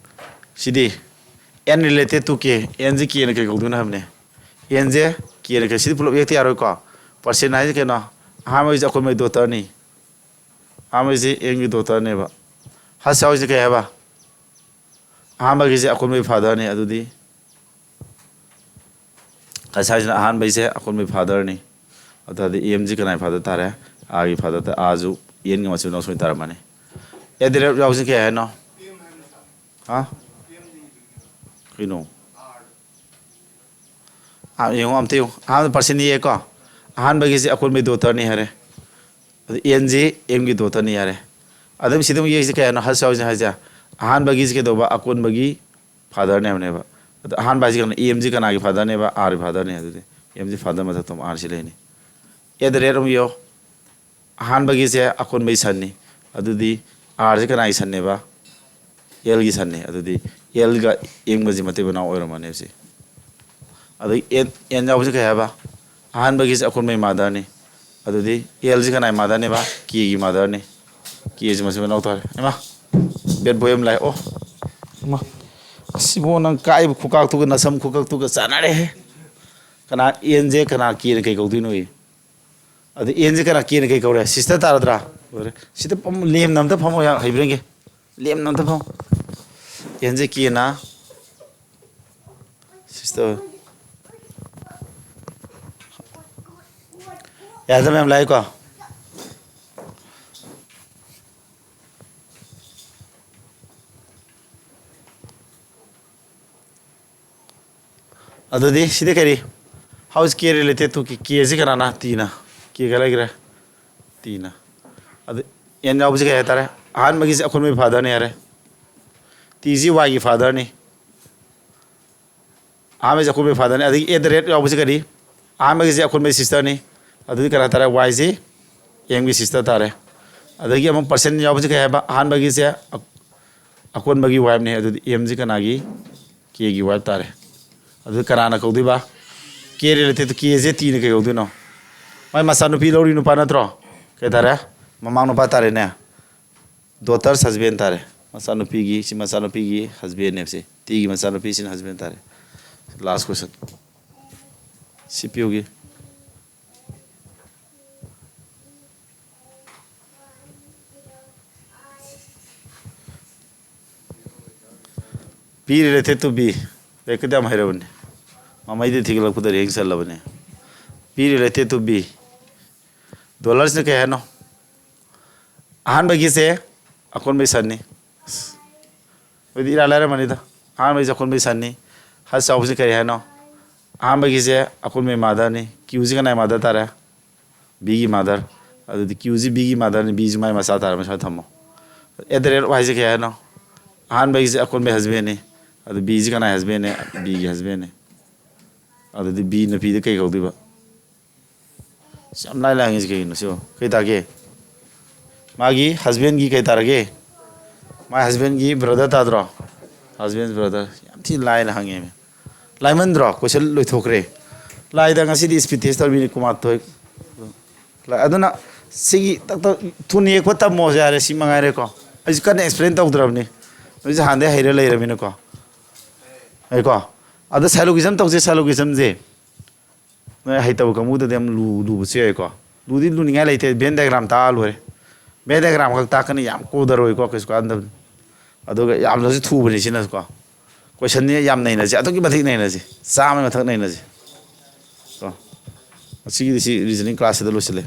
ꯁꯤꯗꯤ ꯑꯦꯟ ꯔꯤꯂꯦꯇꯦꯠ ꯇꯨ ꯀꯦ꯫ ꯑꯦꯟꯁꯦ ꯀꯦꯅ ꯀꯩ ꯀꯧꯗꯣꯏꯅꯣ ꯍꯥꯏꯕꯅꯦ꯫ ꯑꯦꯟꯁꯦ ꯀꯦꯅ ꯀꯩ, ꯁꯤꯗꯤ ꯄꯨꯂꯞ ꯌꯦꯛꯇ ꯌꯥꯔꯣꯏꯀꯣ꯫ ꯄꯥꯔꯁꯦꯟ ꯍꯥꯏꯁꯦ ꯀꯩꯅꯣ? ꯑꯍꯥꯟꯕꯒꯤꯁꯦ ꯑꯩꯈꯣꯏ ꯃꯩ ꯗꯣꯇꯔꯅꯤ꯫ ꯑꯍꯥꯟꯕꯒꯤꯁꯦ ꯑꯦꯝꯒꯤ ꯗꯣꯇꯔꯅꯦꯕ꯫ ꯍꯁ ꯍꯥꯎꯁꯦ ꯀꯩ ꯍꯥꯏꯕ? ꯑꯍꯥꯟꯕꯒꯤꯁꯦ ꯑꯀꯣꯟꯕꯒꯤ ꯐꯥꯗꯔꯅꯤ꯫ ꯑꯗꯨꯗꯤ ꯉꯁꯥꯏꯁꯤꯅ ꯑꯍꯥꯟꯕꯒꯤꯁꯦ ꯑꯀꯣꯟꯕꯒꯤ ꯐꯥꯗꯔꯅꯤ꯫ ꯑꯗꯨ ꯇꯥꯔꯗꯤ ꯑꯦꯝꯁꯤ ꯀꯅꯥꯒꯤ ꯐꯥꯗꯔ ꯇꯥꯔꯦ? ꯑꯥꯔꯒꯤ ꯐꯥꯗꯔ ꯇꯥꯔꯦ꯫ ꯑꯥꯔꯁꯨ ꯑꯦꯟꯒ ꯃꯆꯤꯟ ꯃꯅꯥꯎ ꯁꯣꯏꯅ ꯇꯥꯔꯝꯃꯅꯤ꯫ ꯑꯦꯠ ꯗ ꯔꯦꯠ ꯌꯥꯎꯕꯁꯤꯅ ꯀꯩ ꯍꯥꯏꯅꯣ? ꯍꯥ? ꯀꯩꯅꯣ? ꯑꯥ, ꯌꯦꯡꯉꯣ, ꯑꯝꯇ ꯌꯦꯡꯉꯣ꯫ ꯑꯍꯥꯟꯕ ꯄꯥꯔꯁꯦꯟ ꯌꯦꯛꯑꯦꯀꯣ꯫ ꯑꯍꯥꯟꯕꯒꯤꯁꯦ ꯑꯀꯣꯟꯕꯒꯤ ꯗꯣꯇꯔꯅꯤ ꯍꯥꯏꯔꯦ꯫ ꯑꯗꯨ ꯑꯦꯟꯁꯤ ꯑꯦꯝꯒꯤ ꯗꯣꯇꯔꯅꯤ ꯍꯥꯏꯔꯦ꯫ ꯑꯗꯨꯝ ꯁꯤꯗ ꯑꯃꯨꯛ ꯌꯦꯛꯏꯁꯦ ꯀꯩ ꯍꯥꯏꯅꯣ? ꯍꯁ ꯌꯥꯎꯔꯤꯁꯦ ꯍꯥꯏꯁꯦ꯫ ꯑꯍꯥꯟꯕꯒꯤꯁꯦ ꯀꯩꯗꯧꯕ? ꯑꯀꯣꯟꯕꯒꯤ ꯐꯥꯗꯔꯅꯦ ꯍꯥꯏꯕꯅꯦꯕ꯫ ꯑꯗꯣ ꯑꯍꯥꯟꯕ ꯍꯥꯏꯁꯦ ꯀꯩꯅꯣ? ꯑꯦꯝꯁꯤ ꯀꯅꯥꯒꯤ ꯐꯥꯗꯔꯅꯦꯕ? ꯑꯥꯔꯒꯤ ꯐꯥꯗꯔꯅꯦ꯫ ꯑꯗꯨꯗꯤ ꯑꯦꯝꯁꯤ ꯐꯥꯗꯔ ꯃꯊꯛꯇ ꯑꯃꯨꯛ ꯑꯥꯔꯁꯤ ꯂꯩꯅꯤ꯫ ꯑꯦꯠ ꯗ ꯔꯦꯠ ꯑꯃꯨꯛ ꯌꯦꯡꯉꯣ꯫ ꯑꯍꯥꯟꯕꯒꯤꯁꯦ ꯑꯀꯣꯟꯕꯒꯤ ꯁꯟꯅꯤ꯫ ꯑꯗꯨꯗꯤ ꯑꯥꯔꯁꯦ ꯀꯅꯥꯒꯤ ꯁꯟꯅꯦꯕ? ꯑꯦꯜꯒꯤ ꯁꯟꯅꯦ꯫ ꯑꯗꯨꯗꯤ ꯑꯦꯜꯒ ꯑꯦꯝꯒꯁꯦ ꯃꯇꯩ ꯃꯅꯥꯎ ꯑꯣꯏꯔꯝꯃꯅꯦꯕ ꯁꯤ꯫ ꯑꯗꯩ ꯑꯦꯟ, ꯑꯦꯟ ꯌꯥꯎꯕꯁꯦ ꯀꯩ ꯍꯥꯏꯕ? ꯑꯍꯥꯟꯕꯒꯤꯁꯦ ꯑꯀꯣꯟꯕꯒꯤ ꯃꯥꯗꯔꯅꯤ꯫ ꯑꯗꯨꯗꯤ ꯑꯦꯜꯁꯤ ꯀꯅꯥꯒꯤ ꯃꯥꯗꯔꯅꯦꯕ? ꯀꯦꯒꯤ ꯃꯥꯗꯔꯅꯤ꯫ ꯀꯦꯁꯤ ꯃꯆꯤꯟ ꯃꯅꯥꯎ ꯇꯥꯔꯦ꯫ ꯏꯃꯥ, ꯕꯦꯠ ꯕꯣꯏ ꯑꯃ ꯂꯥꯛꯑꯦ꯫ ꯑꯣ, ꯏꯃꯥ, ꯑꯁꯤꯕꯨ ꯅꯪ ꯀꯥꯏꯕ ꯈꯨꯀꯥꯛꯇꯨꯒ ꯅꯁꯝ ꯈꯨꯀꯛꯇꯨꯒ ꯆꯥꯟꯅꯔꯦꯍꯦ꯫ ꯀꯅꯥ ꯑꯦꯟꯁꯦ ꯀꯅꯥ ꯀꯦꯅ ꯀꯩ ꯀꯧꯗꯣꯏꯅꯣꯌꯦ? ꯑꯗ ꯑꯦꯟꯁꯦ ꯀꯅꯥ ꯀꯦꯅ ꯀꯩ ꯀꯧꯔꯦ? ꯁꯤꯁꯇꯔ ꯇꯥꯔꯗ꯭ꯔꯥ? ꯂꯣꯏꯔꯦ꯫ ꯁꯤꯗ ꯐꯝ-, ꯂꯦꯝꯅ ꯑꯝꯇ ꯐꯝꯃꯣ, ꯌꯥ-, ꯍꯩꯕ꯭ꯔꯦꯟꯒꯤ꯫ ꯂꯦꯝꯅ ꯑꯝꯇ ꯐꯝꯃꯣ꯫ ꯑꯦꯟꯁꯦ ꯀꯦꯅ ꯁꯤꯁꯇꯔ꯫ ꯌꯥꯗꯕ ꯌꯥꯝ ꯂꯥꯛꯏꯀꯣ꯫ ꯑꯗꯨꯗꯤ ꯁꯤꯗꯤ ꯀꯔꯤ? How is K related to K? ꯀꯦ ꯑꯁꯤ ꯀꯅꯥꯅ? ꯇꯤꯅ꯫ ꯀꯦ ꯀꯥꯏ ꯂꯩꯈ꯭ꯔꯦ? ꯇꯤꯅ꯫ ꯑꯗꯨ ꯑꯦꯟ ꯌꯥꯎꯕꯁꯤ ꯀꯩ ꯍꯥꯏꯇꯥꯔꯦ? ꯑꯍꯥꯟꯕꯒꯤꯁꯦ ꯑꯀꯣꯟꯕꯒꯤ fatherꯅꯤ ꯍꯥꯏꯔꯦ꯫ Tꯁꯤ Yꯒꯤ fatherꯅꯤ꯫ ꯑꯍꯥꯟꯕꯒꯤꯁꯦ ꯑꯀꯣꯟꯕꯒꯤ fatherꯅꯤ꯫ ꯑꯗꯒꯤ at the rate ꯌꯥꯎꯕꯁꯤ ꯀꯔꯤ? ꯑꯍꯥꯟꯕꯒꯤꯁꯦ ꯑꯀꯣꯟꯕꯒꯤ sisterꯅꯤ꯫ ꯑꯗꯨꯗꯤ ꯀꯅꯥ ꯇꯥꯔꯦ? Yꯁꯤ Mꯒꯤ sister ꯇꯥꯔꯦ꯫ ꯑꯗꯒꯤ ꯑꯃꯨꯛ percent ꯌꯥꯎꯕꯁꯤ ꯀꯩ ꯍꯥꯏꯕ? ꯑꯍꯥꯟꯕꯒꯤꯁꯦ ꯑ-, ꯑꯀꯣꯟꯕꯒꯤ wifeꯅꯤ꯫ ꯑꯗꯨꯗꯤ Mꯁꯤ ꯀꯅꯥꯒꯤ? Kꯒꯤ wife ꯇꯥꯔꯦ꯫ ꯑꯗꯨꯗꯤ ꯀꯅꯥꯅ ꯀꯧꯗꯣꯏꯕ? K related to Kꯁꯦ Tꯅ ꯀꯩ ꯀꯧꯗꯣꯏꯅꯣ? ꯃꯥꯏ ꯃꯆꯥꯅꯨꯄꯤ ꯂꯧꯔꯤ ꯅꯨꯄꯥ ꯅꯠꯇ꯭ꯔꯣ? ꯀꯩ ꯇꯥꯔꯦ? ꯃꯃꯥꯡ ꯅꯨꯄꯥ ꯇꯥꯔꯦꯅꯦ꯫ Daughter's husband ꯇꯥꯔꯦ꯫ ꯃꯆꯥꯅꯨꯄꯤꯒꯤ, ꯁꯤ ꯃꯆꯥꯅꯨꯄꯤꯒꯤ husbandꯅꯦꯕ ꯁꯤ꯫ Tꯒꯤ ꯃꯆꯥꯅꯨꯄꯤꯁꯤꯅ husband ꯇꯥꯔꯦ꯫ Last question꯫ C P Uꯒꯤ꯫ P related to B꯫ ꯂꯥꯏꯔꯤꯛꯀꯗꯤ ꯌꯥꯝ ꯍꯩꯔꯕꯅꯤ꯫ ꯃꯃꯩꯗꯤ ꯊꯤꯒꯠꯂꯛꯄꯗ ꯔꯦꯡ ꯆꯜꯂꯕꯅꯤ꯫ P related to B꯫ Dollarsꯅ ꯀꯩ ꯍꯥꯏꯅꯣ? ꯑꯍꯥꯟꯕꯒꯤꯁꯦ ꯑꯀꯣꯟꯕꯩ sonꯅꯤ꯫ ꯑꯗꯨꯗꯤ ꯏꯔꯥꯏ ꯂꯥꯏꯔꯝꯃꯅꯤꯗ꯫ ꯑꯍꯥꯟꯕꯒꯤꯁꯦ ꯑꯀꯣꯟꯕꯩ sonꯅꯤ꯫ H ꯆꯥꯎꯕꯁꯤ ꯀꯔꯤ ꯍꯥꯏꯅꯣ? ꯑꯍꯥꯟꯕꯒꯤꯁꯦ ꯑꯀꯣꯟꯕꯩ motherꯅꯤ꯫ Qꯁꯤ ꯀꯅꯥꯏ mother ꯇꯥꯔꯦ? Bꯒꯤ mother꯫ ꯑꯗꯨꯗꯤ Qꯁꯤ Bꯒꯤ motherꯅꯤ, Bꯁꯤ ꯃꯥꯏ ꯃꯆꯥ ꯇꯥꯔꯦ, ꯃꯁꯥ ꯊꯝꯃꯣ꯫ At the rate of ꯍꯥꯏꯁꯦ ꯀꯩ ꯍꯥꯏꯅꯣ? ꯑꯍꯥꯟꯕꯒꯤꯁꯦ ꯑꯀꯣꯟꯕꯩ husbandꯅꯤ꯫ ꯑꯗꯨ Bꯁꯤ ꯀꯅꯥꯏ husbandꯅꯦ? Bꯒꯤ husbandꯅꯤ꯫ ꯑꯗꯨꯗꯤ Bꯅ Pꯗ ꯀꯩ ꯀꯧꯗꯣꯏꯕ? ꯑꯁ, ꯌꯥꯝ ꯂꯥꯏ ꯂꯥꯏ ꯍꯪꯉꯤꯁꯤ ꯀꯩꯒꯤꯅꯣ ꯁꯤꯕꯣ? ꯀꯩ ꯇꯥꯒꯦ? ꯃꯥꯒꯤ husbandꯒꯤ ꯀꯩ ꯇꯥꯔꯒꯦ? My husbandꯒꯤ brother ꯇꯥꯗ꯭ꯔꯣ? Husband's brother꯫ ꯌꯥꯝ ꯊꯤ ꯂꯥꯏꯅ ꯍꯪꯉꯦꯃꯤ꯫ ꯂꯥꯏꯃꯟꯗ꯭ꯔꯣ? Question ꯂꯣꯏꯊꯣꯛꯈ꯭ꯔꯦ꯫ ꯂꯥꯏꯗ ꯉꯁꯤꯗꯤ speed test ꯇꯧꯔꯤꯅꯤ ꯀꯨꯃꯥꯊꯣꯏ꯫ ꯂꯥꯏ-, ꯑꯗꯨꯅ ꯁꯤꯒꯤ ꯇꯛ ꯇꯛ ꯊꯨꯅ ꯌꯦꯛꯄ ꯇꯝꯃꯣꯁꯦ ꯍꯥꯏꯔꯦ, ꯁꯤ ꯃꯉꯥꯏꯔꯦꯀꯣ꯫ ꯑꯩꯁꯨ ꯀꯟꯅ explain ꯇꯧꯗ꯭ꯔꯕꯅꯤ꯫ ꯅꯣꯏꯁꯨ ꯍꯥꯟꯅꯗꯩ ꯍꯩꯔ ꯂꯩꯔꯃꯤꯅꯀꯣ꯫ ꯍꯩꯀꯣ? ꯑꯗ syllogism ꯇꯧꯁꯦ, syllogismꯁꯦ꯫ ꯅꯣꯏ ꯍꯩꯇꯕ ꯀꯥꯡꯕꯨꯗꯗꯤ ꯌꯥꯝ ꯂꯨ-, ꯂꯨꯕꯁꯨ ꯌꯥꯏꯀꯣ꯫ ꯂꯨꯗꯤ ꯂꯨꯅꯤꯡꯉꯥꯏ ꯂꯩꯇꯦ, Venn diagram ꯇꯥꯛꯑ ꯂꯣꯏꯔꯦ꯫ Venn diagram ꯈꯛ ꯇꯥꯛꯀꯅꯤ, ꯌꯥꯝ ꯀꯨꯏꯗꯔꯣꯏꯀꯣ, ꯀꯩꯁꯨ ꯀꯥꯟꯗꯕꯅꯤ꯫ ꯑꯗꯨꯒ ꯌꯥꯝꯅꯁꯨ ꯊꯨꯕꯅꯤ ꯁꯤꯅꯀꯣ꯫ Questionꯗꯤ ꯌꯥꯝ ꯅꯩꯅꯁꯦ, ꯑꯗꯨꯛꯀꯤ ꯃꯇꯤꯛ ꯅꯩꯅꯁꯦ, ꯆꯥꯝꯃꯒꯤ ꯃꯊꯛ ꯅꯩꯅꯁꯦ꯫ ꯀꯣ꯫ ꯉꯁꯤꯒꯤꯗꯤ ꯁꯤ reasoning classꯁꯤꯗ ꯂꯣꯏꯁꯤꯜꯂꯦ꯫